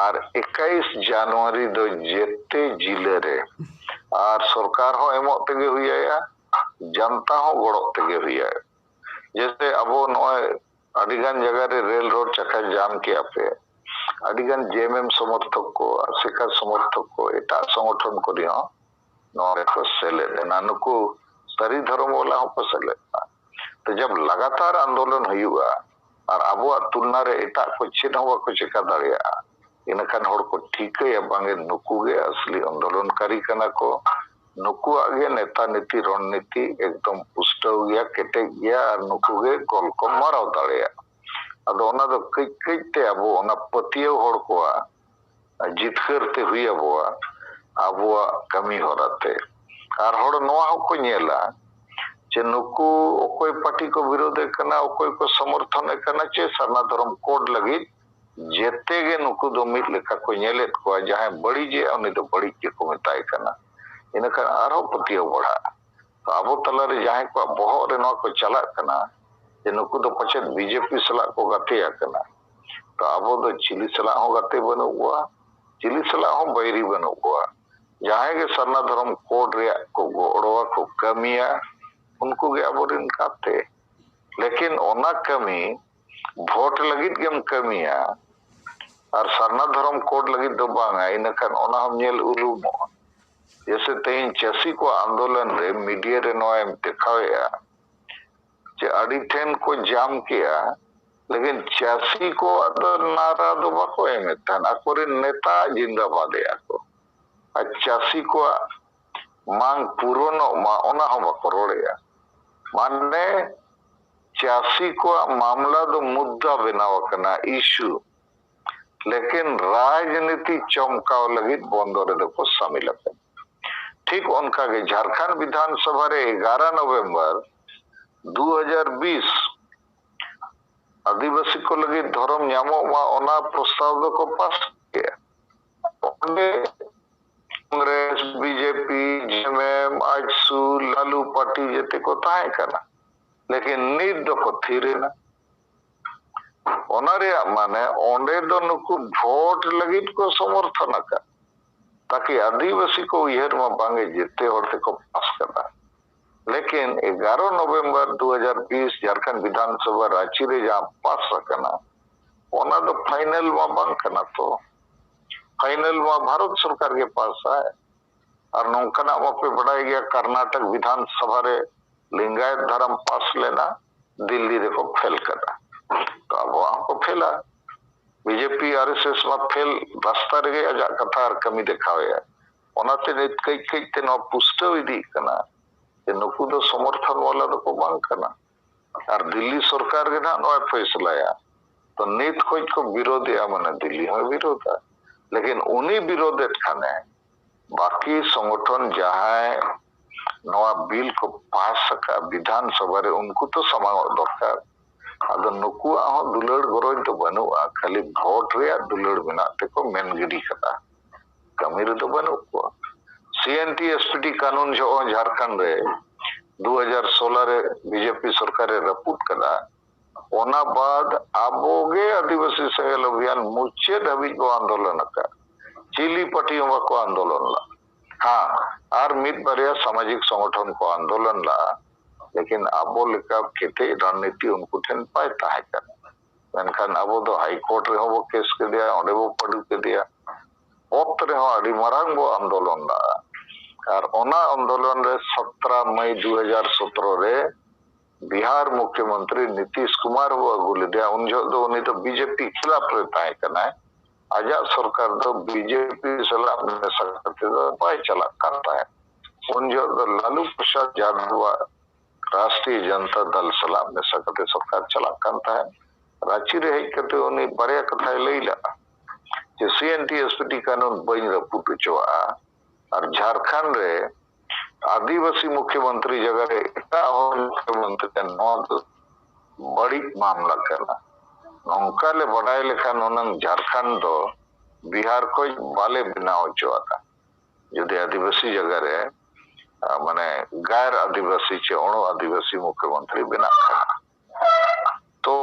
ᱟᱨ ᱮᱠᱟᱭᱤᱥ ᱡᱟᱱᱩᱣᱟᱨᱤ ᱫᱚ ᱡᱮᱛᱮ ᱡᱤᱞᱟᱹ ᱨᱮ ᱟᱨ ᱥᱚᱨᱠᱟᱨ ᱦᱚᱸ ᱮᱢᱚᱜ ᱛᱮᱜᱮ ᱦᱩᱭᱟᱭᱟ, ᱡᱟᱱᱛᱟ ᱦᱚᱸ ᱜᱚᱲᱚᱜ ᱛᱮᱜᱮ ᱦᱩᱭᱟᱭᱟ᱾ ᱡᱮᱥᱮ ᱟᱵᱚ ᱱᱚᱜᱼᱚᱭ ᱟᱹᱰᱤᱜᱟᱱ ᱡᱟᱭᱜᱟ ᱨᱮ ᱨᱮᱞ ᱨᱳᱰ ᱪᱟᱠᱟ ᱡᱟᱢ ᱠᱮᱜᱼᱟ ᱯᱮ, ᱟᱹᱰᱤᱜᱟᱱ ᱡᱮ ᱮᱢ ᱮᱢ ᱥᱚᱢᱚᱨᱛᱷᱚᱠ ᱠᱚ, ᱟᱥᱮᱠᱟ ᱥᱚᱢᱚᱨᱛᱷᱚᱠ ᱠᱚ, ᱮᱴᱟᱜ ᱥᱚᱝᱜᱚᱴᱷᱚᱱ ᱠᱚᱨᱮ ᱦᱚᱸ ᱱᱚᱣᱟ ᱨᱮᱠᱚ ᱥᱮᱞᱮᱫ ᱮᱱᱟ᱾ ᱱᱩᱠᱩ ᱥᱟᱹᱨᱤ ᱫᱷᱚᱨᱚᱢ ᱵᱟᱞᱟ ᱦᱚᱸᱠᱚ ᱥᱮᱞᱮᱫ ᱮᱱᱟ᱾ ᱛᱚ ᱡᱟᱵ ᱞᱟᱜᱟᱛᱟᱨ ᱟᱱᱫᱳᱞᱚᱱ ᱦᱩᱭᱩᱜᱼᱟ ᱟᱨ ᱟᱵᱚᱣᱟᱜ ᱛᱩᱞᱱᱟ ᱨᱮ ᱮᱴᱟᱜ ᱠᱚ ᱪᱮᱫ ᱦᱚᱸ ᱵᱟᱠᱚ ᱪᱮᱠᱟ ᱫᱟᱲᱮᱭᱟᱜᱼᱟ, ᱤᱱᱟᱹᱠᱷᱟᱱ ᱦᱚᱲ ᱠᱚ ᱴᱷᱤᱠᱟᱹᱭᱟ ᱵᱟᱝᱜᱮ ᱱᱩᱠᱩ ᱜᱮ ᱟᱥᱞᱤ ᱟᱱᱫᱳᱞᱚᱱᱠᱟᱨᱤ ᱠᱟᱱᱟ ᱠᱚ, ᱱᱩᱠᱩᱣᱟᱜ ᱜᱮ ᱱᱮᱛᱟ ᱱᱤᱛᱤ ᱨᱚᱱᱱᱤᱛᱤ ᱮᱠᱫᱚᱢ ᱯᱩᱥᱴᱟᱹᱣ ᱜᱮᱭᱟ, ᱠᱮᱴᱮᱡ ᱜᱮᱭᱟ ᱟᱨ ᱱᱩᱠᱩ ᱜᱮ ᱜᱚᱞ ᱠᱚ ᱢᱟᱨᱟᱣ ᱫᱟᱲᱮᱭᱟᱜᱼᱟ᱾ ᱟᱫᱚ ᱚᱱᱟ ᱫᱚ ᱠᱟᱹᱡ ᱠᱟᱹᱡ ᱛᱮ ᱟᱵᱚ ᱚᱱᱟ ᱯᱟᱹᱛᱭᱟᱹᱣ ᱦᱚᱲ ᱠᱚᱣᱟᱜ ᱡᱤᱛᱠᱟᱹᱨ ᱛᱮ ᱦᱩᱭ ᱟᱵᱚᱣᱟ, ᱟᱵᱚᱣᱟᱜ ᱠᱟᱹᱢᱤ ᱦᱚᱨᱟ ᱛᱮ᱾ ᱟᱨ ᱦᱚᱲ ᱱᱚᱣᱟ ᱦᱚᱸᱠᱚ ᱧᱮᱞᱟ ᱡᱮ ᱱᱩᱠᱩ ᱚᱠᱚᱭ ᱯᱟᱨᱴᱤ ᱠᱚ ᱵᱤᱨᱳᱫᱷᱮ ᱠᱟᱱᱟ, ᱚᱠᱚᱭ ᱠᱚ ᱥᱚᱢᱚᱨᱛᱷᱚᱱᱮ ᱠᱟᱱᱟ, ᱪᱮ ᱥᱟᱨᱱᱟ ᱫᱷᱚᱨᱚᱢ ᱠᱳᱰ ᱞᱟᱹᱜᱤᱫ ᱡᱮᱛᱮ ᱜᱮ ᱱᱩᱠᱩ ᱫᱚ ᱢᱤᱫ ᱞᱮᱠᱟ ᱠᱚ ᱧᱮᱞᱮᱫ ᱠᱚᱣᱟ᱾ ᱡᱟᱦᱟᱸᱭ ᱵᱟᱹᱲᱤᱡᱮᱜᱼᱟ ᱩᱱᱤ ᱫᱚ ᱵᱟᱹᱲᱤᱡ ᱜᱮᱠᱚ ᱢᱮᱛᱟᱭ ᱠᱟᱱᱟ᱾ ᱤᱱᱟᱹᱠᱷᱟᱱ ᱟᱨᱦᱚᱸ ᱯᱟᱹᱛᱭᱟᱹᱣ ᱵᱟᱲᱦᱟᱜᱼᱟ᱾ ᱛᱚ ᱟᱵᱚ ᱛᱟᱞᱟᱨᱮ ᱡᱟᱦᱟᱸᱭ ᱠᱚᱣᱟᱜ ᱵᱚᱦᱚᱜ ᱨᱮ ᱱᱚᱣᱟ ᱠᱚ ᱪᱟᱞᱟᱜ ᱠᱟᱱᱟ ᱡᱮ ᱱᱩᱠᱩ ᱫᱚ ᱯᱟᱪᱮᱫ ᱵᱤᱡᱮᱯᱤ ᱥᱟᱞᱟᱜ ᱠᱚ ᱜᱟᱛᱮ ᱟᱠᱟᱱᱟ, ᱛᱚ ᱟᱵᱚ ᱫᱚ ᱪᱤᱞᱤ ᱥᱟᱞᱟᱜ ᱦᱚᱸ ᱜᱟᱛᱮ ᱵᱟᱹᱱᱩᱜ ᱠᱚᱣᱟ, ᱪᱤᱞᱤ ᱥᱟᱞᱟᱜ ᱦᱚᱸ ᱵᱟᱹᱭᱨᱤ ᱵᱟᱹᱱᱩᱜ ᱠᱚᱣᱟ᱾ ᱡᱟᱦᱟᱸᱭ ᱜᱮ ᱥᱟᱨᱱᱟ ᱫᱷᱚᱨᱚᱢ ᱠᱳᱰ ᱨᱮᱭᱟᱜ ᱠᱚ ᱜᱚᱲᱚᱣᱟ, ᱠᱚ ᱠᱟᱹᱢᱤᱭᱟ, ᱩᱱᱠᱩ ᱜᱮ ᱟᱵᱚᱨᱮᱱ ᱜᱟᱛᱮ᱾ ᱞᱮᱠᱤᱱ ᱚᱱᱟ ᱠᱟᱹᱢᱤ ᱵᱷᱳᱴ ᱞᱟᱹᱜᱤᱫ ᱜᱮᱢ ᱠᱟᱹᱢᱤᱭᱟ ᱟᱨ ᱥᱟᱨᱱᱟ ᱫᱷᱚᱨᱚᱢ ᱠᱳᱰ ᱞᱟᱹᱜᱤᱫ ᱫᱚ ᱵᱟᱝᱟ, ᱤᱱᱟᱹᱠᱷᱟᱱ ᱚᱱᱟ ᱦᱚᱸᱢ ᱧᱮᱞ ᱩᱨᱩᱢᱚᱜᱼᱟ᱾ ᱡᱮᱭᱥᱮ ᱛᱮᱦᱮᱧ ᱪᱟᱹᱥᱤ ᱠᱚᱣᱟᱜ ᱟᱱᱫᱳᱞᱚᱱ ᱨᱮ ᱢᱤᱰᱤᱭᱟ ᱨᱮ ᱱᱚᱣᱟᱭ ᱫᱮᱠᱷᱟᱣᱮᱫᱼᱟ ᱡᱮ ᱟᱹᱰᱤ ᱴᱷᱮᱱ ᱠᱚ ᱡᱟᱢ ᱠᱮᱜᱼᱟ, ᱞᱮᱠᱤᱱ ᱪᱟᱹᱥᱤ ᱠᱚᱣᱟᱜ ᱫᱚ ᱱᱟᱨᱟ ᱫᱚ ᱵᱟᱠᱚ ᱮᱢᱮᱫ ᱛᱟᱦᱮᱱ, ᱟᱠᱚᱨᱮᱱ ᱱᱮᱛᱟ ᱡᱤᱱᱫᱟᱵᱟᱫ ᱮᱫᱼᱟ ᱠᱚ᱾ ᱟᱨ ᱪᱟᱹᱥᱤ ᱠᱚᱣᱟᱜ ᱢᱟᱝ ᱯᱩᱨᱚᱱᱚᱜ ᱢᱟ, ᱚᱱᱟ ᱦᱚᱸ ᱵᱟᱠᱚ ᱨᱚᱲᱮᱫᱼᱟ᱾ ᱢᱟᱱᱮ ᱪᱟᱹᱥᱤ ᱠᱚᱣᱟᱜ ᱢᱟᱢᱞᱟ ᱫᱚ ᱢᱩᱫᱽᱫᱟ ᱵᱮᱱᱟᱣ ᱟᱠᱟᱱᱟ, ᱤᱥᱩ, ᱞᱮᱠᱤᱱ ᱨᱟᱡᱽᱱᱤᱛᱤ ᱪᱚᱢᱠᱟᱣ ᱞᱟᱹᱜᱤᱫ ᱵᱚᱱᱫᱚ ᱨᱮᱫᱚ ᱠᱚ ᱥᱟᱢᱤᱞ ᱟᱠᱟᱱᱟ᱾ ᱴᱷᱤᱠ ᱚᱱᱠᱟᱜᱮ ᱡᱷᱟᱲᱠᱷᱚᱸᱰ ᱵᱤᱫᱷᱟᱱ ᱥᱚᱵᱷᱟ ᱨᱮ ᱮᱜᱟᱨᱚ ᱱᱚᱵᱷᱮᱢᱵᱚᱨ ᱫᱩ ᱦᱟᱡᱟᱨ ᱵᱤᱥ ᱟᱹᱫᱤᱵᱟᱹᱥᱤ ᱠᱚ ᱞᱟᱹᱜᱤᱫ ᱫᱷᱚᱨᱚᱢ ᱧᱟᱢᱚᱜ ᱢᱟ, ᱚᱱᱟ ᱯᱨᱚᱥᱛᱟᱵ ᱫᱚᱠᱚ ᱯᱟᱥ ᱠᱮᱫᱼᱟ᱾ ᱚᱸᱰᱮ ᱠᱚᱝᱜᱨᱮᱥ, ᱵᱤᱡᱮᱯᱤ, ᱡᱮᱢᱮᱢ, ᱟᱡᱥᱩ, ᱞᱟᱞᱩ ᱯᱟᱨᱴᱤ ᱡᱮᱛᱮ ᱠᱚ ᱛᱟᱦᱮᱸ ᱠᱟᱱᱟ, ᱞᱮᱠᱤᱱ ᱱᱤᱛ ᱫᱚᱠᱚ ᱛᱷᱤᱨ ᱮᱱᱟ᱾ ᱚᱱᱟ ᱨᱮᱭᱟᱜ ᱢᱟᱱᱮ ᱚᱸᱰᱮ ᱫᱚ ᱱᱩᱠᱩ ᱵᱷᱳᱴ ᱞᱟᱹᱜᱤᱫ ᱠᱚ ᱥᱚᱢᱚᱨᱛᱷᱚᱱ ᱟᱠᱟᱫ, ᱛᱟᱠᱤ ᱟᱹᱫᱤᱵᱟᱹᱥᱤ ᱠᱚ ᱩᱭᱦᱟᱹᱨ ᱢᱟ ᱵᱟᱝᱜᱮ ᱡᱮᱛᱮ ᱦᱚᱲ ᱛᱮᱠᱚ ᱯᱟᱥ ᱠᱟᱫᱟ᱾ ᱞᱮᱠᱤᱱ ᱮᱜᱟᱨᱚ ᱱᱚᱵᱷᱮᱢᱵᱚᱨ ᱫᱩ ᱦᱟᱡᱟᱨ ᱵᱤᱥ ᱡᱷᱟᱲᱠᱷᱚᱸᱰ ᱵᱤᱫᱷᱟᱱ ᱥᱚᱵᱷᱟ ᱨᱟᱸᱪᱤ ᱨᱮ ᱡᱟᱦᱟᱸ ᱯᱟᱥ ᱟᱠᱟᱱᱟ, ᱚᱱᱟ ᱫᱚ ᱯᱷᱟᱭᱱᱟᱞ ᱢᱟ ᱵᱟᱝ ᱠᱟᱱᱟ ᱛᱚ᱾ ᱯᱷᱟᱭᱱᱟᱞ ᱢᱟ ᱵᱷᱟᱨᱚᱛ ᱥᱚᱨᱠᱟᱨ ᱜᱮ ᱯᱟᱥᱟᱭ᱾ ᱟᱨ ᱱᱚᱝᱠᱟᱱᱟᱜ ᱢᱟᱯᱮ ᱵᱟᱰᱟᱭ ᱜᱮᱭᱟ, ᱠᱚᱨᱱᱟᱴᱚᱠ ᱵᱤᱫᱷᱟᱱ ᱥᱚᱵᱷᱟ ᱨᱮ ᱞᱤᱝᱜᱟᱭᱚᱛ ᱫᱷᱚᱨᱚᱢ ᱯᱟᱥ ᱞᱮᱱᱟ, ᱫᱤᱞᱞᱤ ᱨᱮᱠᱚ ᱯᱷᱮᱞ ᱠᱟᱫᱟ᱾ ᱛᱚ ᱟᱵᱚᱣᱟᱜ ᱦᱚᱸᱠᱚ ᱯᱷᱮᱞᱟ᱾ ᱵᱤᱡᱮᱯᱤ, ᱟᱨᱮᱥᱮᱥ ᱢᱟ ᱯᱷᱮᱞ ᱨᱟᱥᱛᱟ ᱨᱮᱜᱮ ᱟᱡᱟᱜ ᱠᱟᱛᱷᱟ ᱟᱨ ᱠᱟᱹᱢᱤ ᱫᱮᱠᱷᱟᱣᱮᱫᱼᱟ᱾ ᱚᱱᱟᱛᱮ ᱱᱤᱛ ᱠᱟᱹᱡ ᱠᱟᱹᱡ ᱛᱮ ᱱᱚᱣᱟ ᱯᱩᱥᱴᱟᱹᱣ ᱤᱫᱤᱜ ᱠᱟᱱᱟ ᱡᱮ ᱱᱩᱠᱩ ᱫᱚ ᱥᱚᱢᱚᱨᱛᱷᱚᱱ ᱣᱟᱞᱟ ᱫᱚᱠᱚ ᱵᱟᱝ ᱠᱟᱱᱟ᱾ ᱟᱨ ᱫᱤᱞᱞᱤ ᱥᱚᱨᱠᱟᱨ ᱜᱮ ᱱᱟᱦᱟᱜ ᱱᱚᱣᱟᱭ ᱯᱷᱚᱭᱥᱞᱟᱭᱟ᱾ ᱛᱚ ᱱᱤᱛ ᱠᱷᱚᱡ ᱠᱚ ᱵᱤᱨᱳᱫᱷᱮᱜᱼᱟ, ᱢᱟᱱᱮ ᱫᱤᱞᱞᱤ ᱦᱚᱸᱭ ᱵᱤᱨᱳᱫᱷᱟ᱾ ᱞᱮᱠᱤᱱ ᱩᱱᱤ ᱵᱤᱨᱳᱫᱷᱮᱫ ᱠᱷᱟᱱᱮ ᱵᱟᱹᱠᱤ ᱥᱚᱝᱜᱚᱴᱷᱚᱱ ᱡᱟᱦᱟᱸᱭ ᱱᱚᱣᱟ ᱵᱤᱞ ᱠᱚ ᱯᱟᱥ ᱟᱠᱟᱫ ᱵᱤᱫᱷᱟᱱ ᱥᱚᱵᱷᱟ ᱨᱮ, ᱩᱱᱠᱩ ᱛᱚ ᱥᱟᱢᱟᱝᱚᱜ ᱫᱚᱨᱠᱟᱨ᱾ ᱟᱫᱚ ᱱᱩᱠᱩᱣᱟᱜ ᱦᱚᱸ ᱫᱩᱞᱟᱹᱲ ᱜᱚᱨᱚᱡᱽ ᱫᱚ ᱵᱟᱹᱱᱩᱜᱼᱟ, ᱠᱷᱟᱹᱞᱤ ᱵᱷᱳᱴ ᱨᱮᱭᱟᱜ ᱫᱩᱞᱟᱹᱲ ᱢᱮᱱᱟᱜ ᱛᱮᱠᱚ ᱢᱮᱱ ᱜᱤᱰᱤ ᱠᱟᱫᱟ, ᱠᱟᱹᱢᱤ ᱨᱮᱫᱚ ᱵᱟᱹᱱᱩᱜ ᱠᱚᱣᱟ᱾ ᱥᱤ N T S P T ᱠᱟᱹᱱᱩᱱ ᱡᱚᱦᱚᱜ ᱡᱷᱟᱲᱠᱷᱚᱸᱰ ᱨᱮ ᱫᱩ ᱦᱟᱡᱟᱨ ᱥᱳᱞᱳ ᱨᱮ ᱵᱤᱡᱮᱯᱤ ᱥᱚᱨᱠᱟᱨᱮ ᱨᱟᱹᱯᱩᱫ ᱠᱟᱫᱟ, ᱚᱱᱟ ᱵᱟᱫ ᱟᱵᱚ ᱜᱮ ᱟᱹᱫᱤᱵᱟᱹᱥᱤ ᱥᱮᱸᱜᱮᱞ ᱚᱵᱷᱤᱭᱟᱱ ᱢᱩᱪᱟᱹᱫ ᱦᱟᱹᱵᱤᱡ ᱵᱚ ᱟᱱᱫᱳᱞᱚᱱ ᱟᱠᱟᱫ᱾ ᱪᱤᱞᱤ ᱯᱟᱹᱴᱤ ᱦᱚᱸ ᱵᱟᱠᱚ ᱟᱱᱫᱳᱞᱚᱱ ᱞᱟᱜ᱾ ᱦᱮᱸ, ᱟᱨ ᱢᱤᱫ ᱵᱟᱨᱭᱟ ᱥᱟᱢᱟᱡᱤᱠ ᱥᱚᱝᱜᱚᱴᱷᱚᱱ ᱠᱚ ᱟᱱᱫᱳᱞᱚᱱ ᱞᱟᱜᱼᱟ, ᱞᱮᱠᱤᱱ ᱟᱵᱚ ᱞᱮᱠᱟ ᱠᱮᱴᱮᱡ ᱨᱟᱡᱽᱱᱤᱛᱤ ᱩᱱᱠᱩ ᱴᱷᱮᱱ ᱵᱟᱭ ᱛᱟᱦᱮᱸ ᱠᱟᱱᱟ᱾ ᱢᱮᱱᱠᱷᱟᱱ ᱟᱵᱚ ᱫᱚ ᱦᱟᱭ ᱠᱳᱨᱴ ᱨᱮᱦᱚᱸ ᱵᱚ ᱠᱮᱥ ᱠᱮᱫᱮᱭᱟ, ᱚᱸᱰᱮ ᱵᱚ ᱯᱟᱹᱰᱩ ᱠᱮᱫᱮᱭᱟ᱾ ᱚᱛ ᱨᱮᱦᱚᱸ ᱟᱹᱰᱤ ᱢᱟᱨᱟᱝ ᱵᱚ ᱟᱱᱫᱳᱞᱚᱱ ᱞᱟᱜᱼᱟ᱾ ᱟᱨ ᱚᱱᱟ ᱟᱱᱫᱳᱞᱚᱱ ᱨᱮ ᱥᱚᱛᱨᱚ ᱢᱟᱭ ᱫᱩ ᱦᱟᱡᱟᱨ ᱥᱚᱛᱨᱚ ᱨᱮ ᱵᱤᱦᱟᱨ ᱢᱩᱠᱷᱭᱚᱢᱚᱱᱛᱨᱤ ᱱᱤᱛᱤᱥ ᱠᱩᱢᱟᱨ ᱵᱚ ᱟᱹᱜᱩ ᱞᱮᱫᱮᱭᱟ᱾ ᱩᱱ ᱡᱚᱦᱚᱜ ᱫᱚ ᱩᱱᱤ ᱫᱚ ᱵᱤᱡᱮᱯᱤ ᱠᱷᱤᱞᱟᱯ ᱨᱮ ᱛᱟᱦᱮᱸ ᱠᱟᱱᱟᱭ᱾ ᱟᱡᱟᱜ ᱥᱚᱨᱠᱟᱨ ᱫᱚ ᱵᱤᱡᱮᱯᱤ ᱥᱟᱞᱟᱜ ᱢᱮᱥᱟ ᱠᱟᱛᱮ ᱫᱚ ᱵᱟᱭ ᱪᱟᱞᱟᱜ ᱠᱟᱱ ᱛᱟᱦᱮᱸᱫ᱾ ᱩᱱ ᱡᱚᱦᱚᱜ ᱫᱚ ᱞᱟᱞᱩ ᱯᱨᱚᱥᱟᱫᱽ ᱡᱟᱫᱚᱵᱟᱜ ᱨᱟᱥᱴᱨᱤᱭᱚ ᱡᱚᱱᱚᱛᱟ ᱫᱚᱞ ᱥᱟᱞᱟᱜ ᱢᱮᱥᱟ ᱠᱟᱛᱮ ᱥᱚᱨᱠᱟᱨ ᱪᱟᱞᱟᱜ ᱠᱟᱱ ᱛᱟᱦᱮᱸᱫ᱾ ᱨᱟᱸᱪᱤ ᱨᱮ ᱦᱮᱡ ᱠᱟᱛᱮ ᱩᱱᱤ ᱵᱟᱨᱭᱟ ᱠᱟᱛᱷᱟᱭ ᱞᱟᱹᱭ ᱞᱮᱫᱼᱟ ᱡᱮ ᱥᱤ N T S P T ᱠᱟᱹᱱᱩᱱ ᱵᱟᱹᱧ ᱨᱟᱹᱯᱩᱫ ᱦᱚᱪᱚᱣᱟᱜᱼᱟ, ᱟᱨ ᱡᱷᱟᱲᱠᱷᱚᱸᱰ ᱨᱮ ᱟᱹᱫᱤᱵᱟᱹᱥᱤ ᱢᱩᱠᱷᱭᱚᱢᱚᱱᱛᱨᱤ ᱡᱟᱭᱜᱟ ᱨᱮ ᱮᱴᱟᱜ ᱦᱚᱲ ᱢᱩᱠᱷᱭᱚᱢᱚᱱᱛᱨᱤ, ᱱᱚᱣᱟ ᱫᱚ ᱵᱟᱹᱲᱤᱡ ᱢᱟᱢᱞᱟ ᱠᱟᱱᱟ᱾ ᱱᱚᱝᱠᱟ ᱞᱮ ᱵᱟᱰᱟᱭ ᱞᱮᱠᱷᱟᱱ ᱦᱩᱱᱟᱹᱝ ᱡᱷᱟᱲᱠᱷᱚᱸᱰ ᱫᱚ ᱵᱤᱦᱟᱨ ᱠᱷᱚᱱ ᱵᱟᱞᱮ ᱵᱮᱱᱟᱣ ᱦᱚᱪᱚᱣᱟᱫᱟ, ᱡᱩᱫᱤ ᱟᱹᱫᱤᱵᱟᱹᱥᱤ ᱡᱟᱭᱜᱟ ᱨᱮ, ᱟ, ᱢᱟᱱᱮ ᱜᱟᱭᱨ ᱟᱹᱫᱤᱵᱟᱹᱥᱤ ᱪᱮ ᱚᱬᱩ ᱟᱹᱫᱤᱵᱟᱹᱥᱤ ᱢᱩᱠᱷᱭᱚᱢᱚᱱᱛᱨᱤ ᱵᱮᱱᱟᱜ ᱠᱟᱱᱟ᱾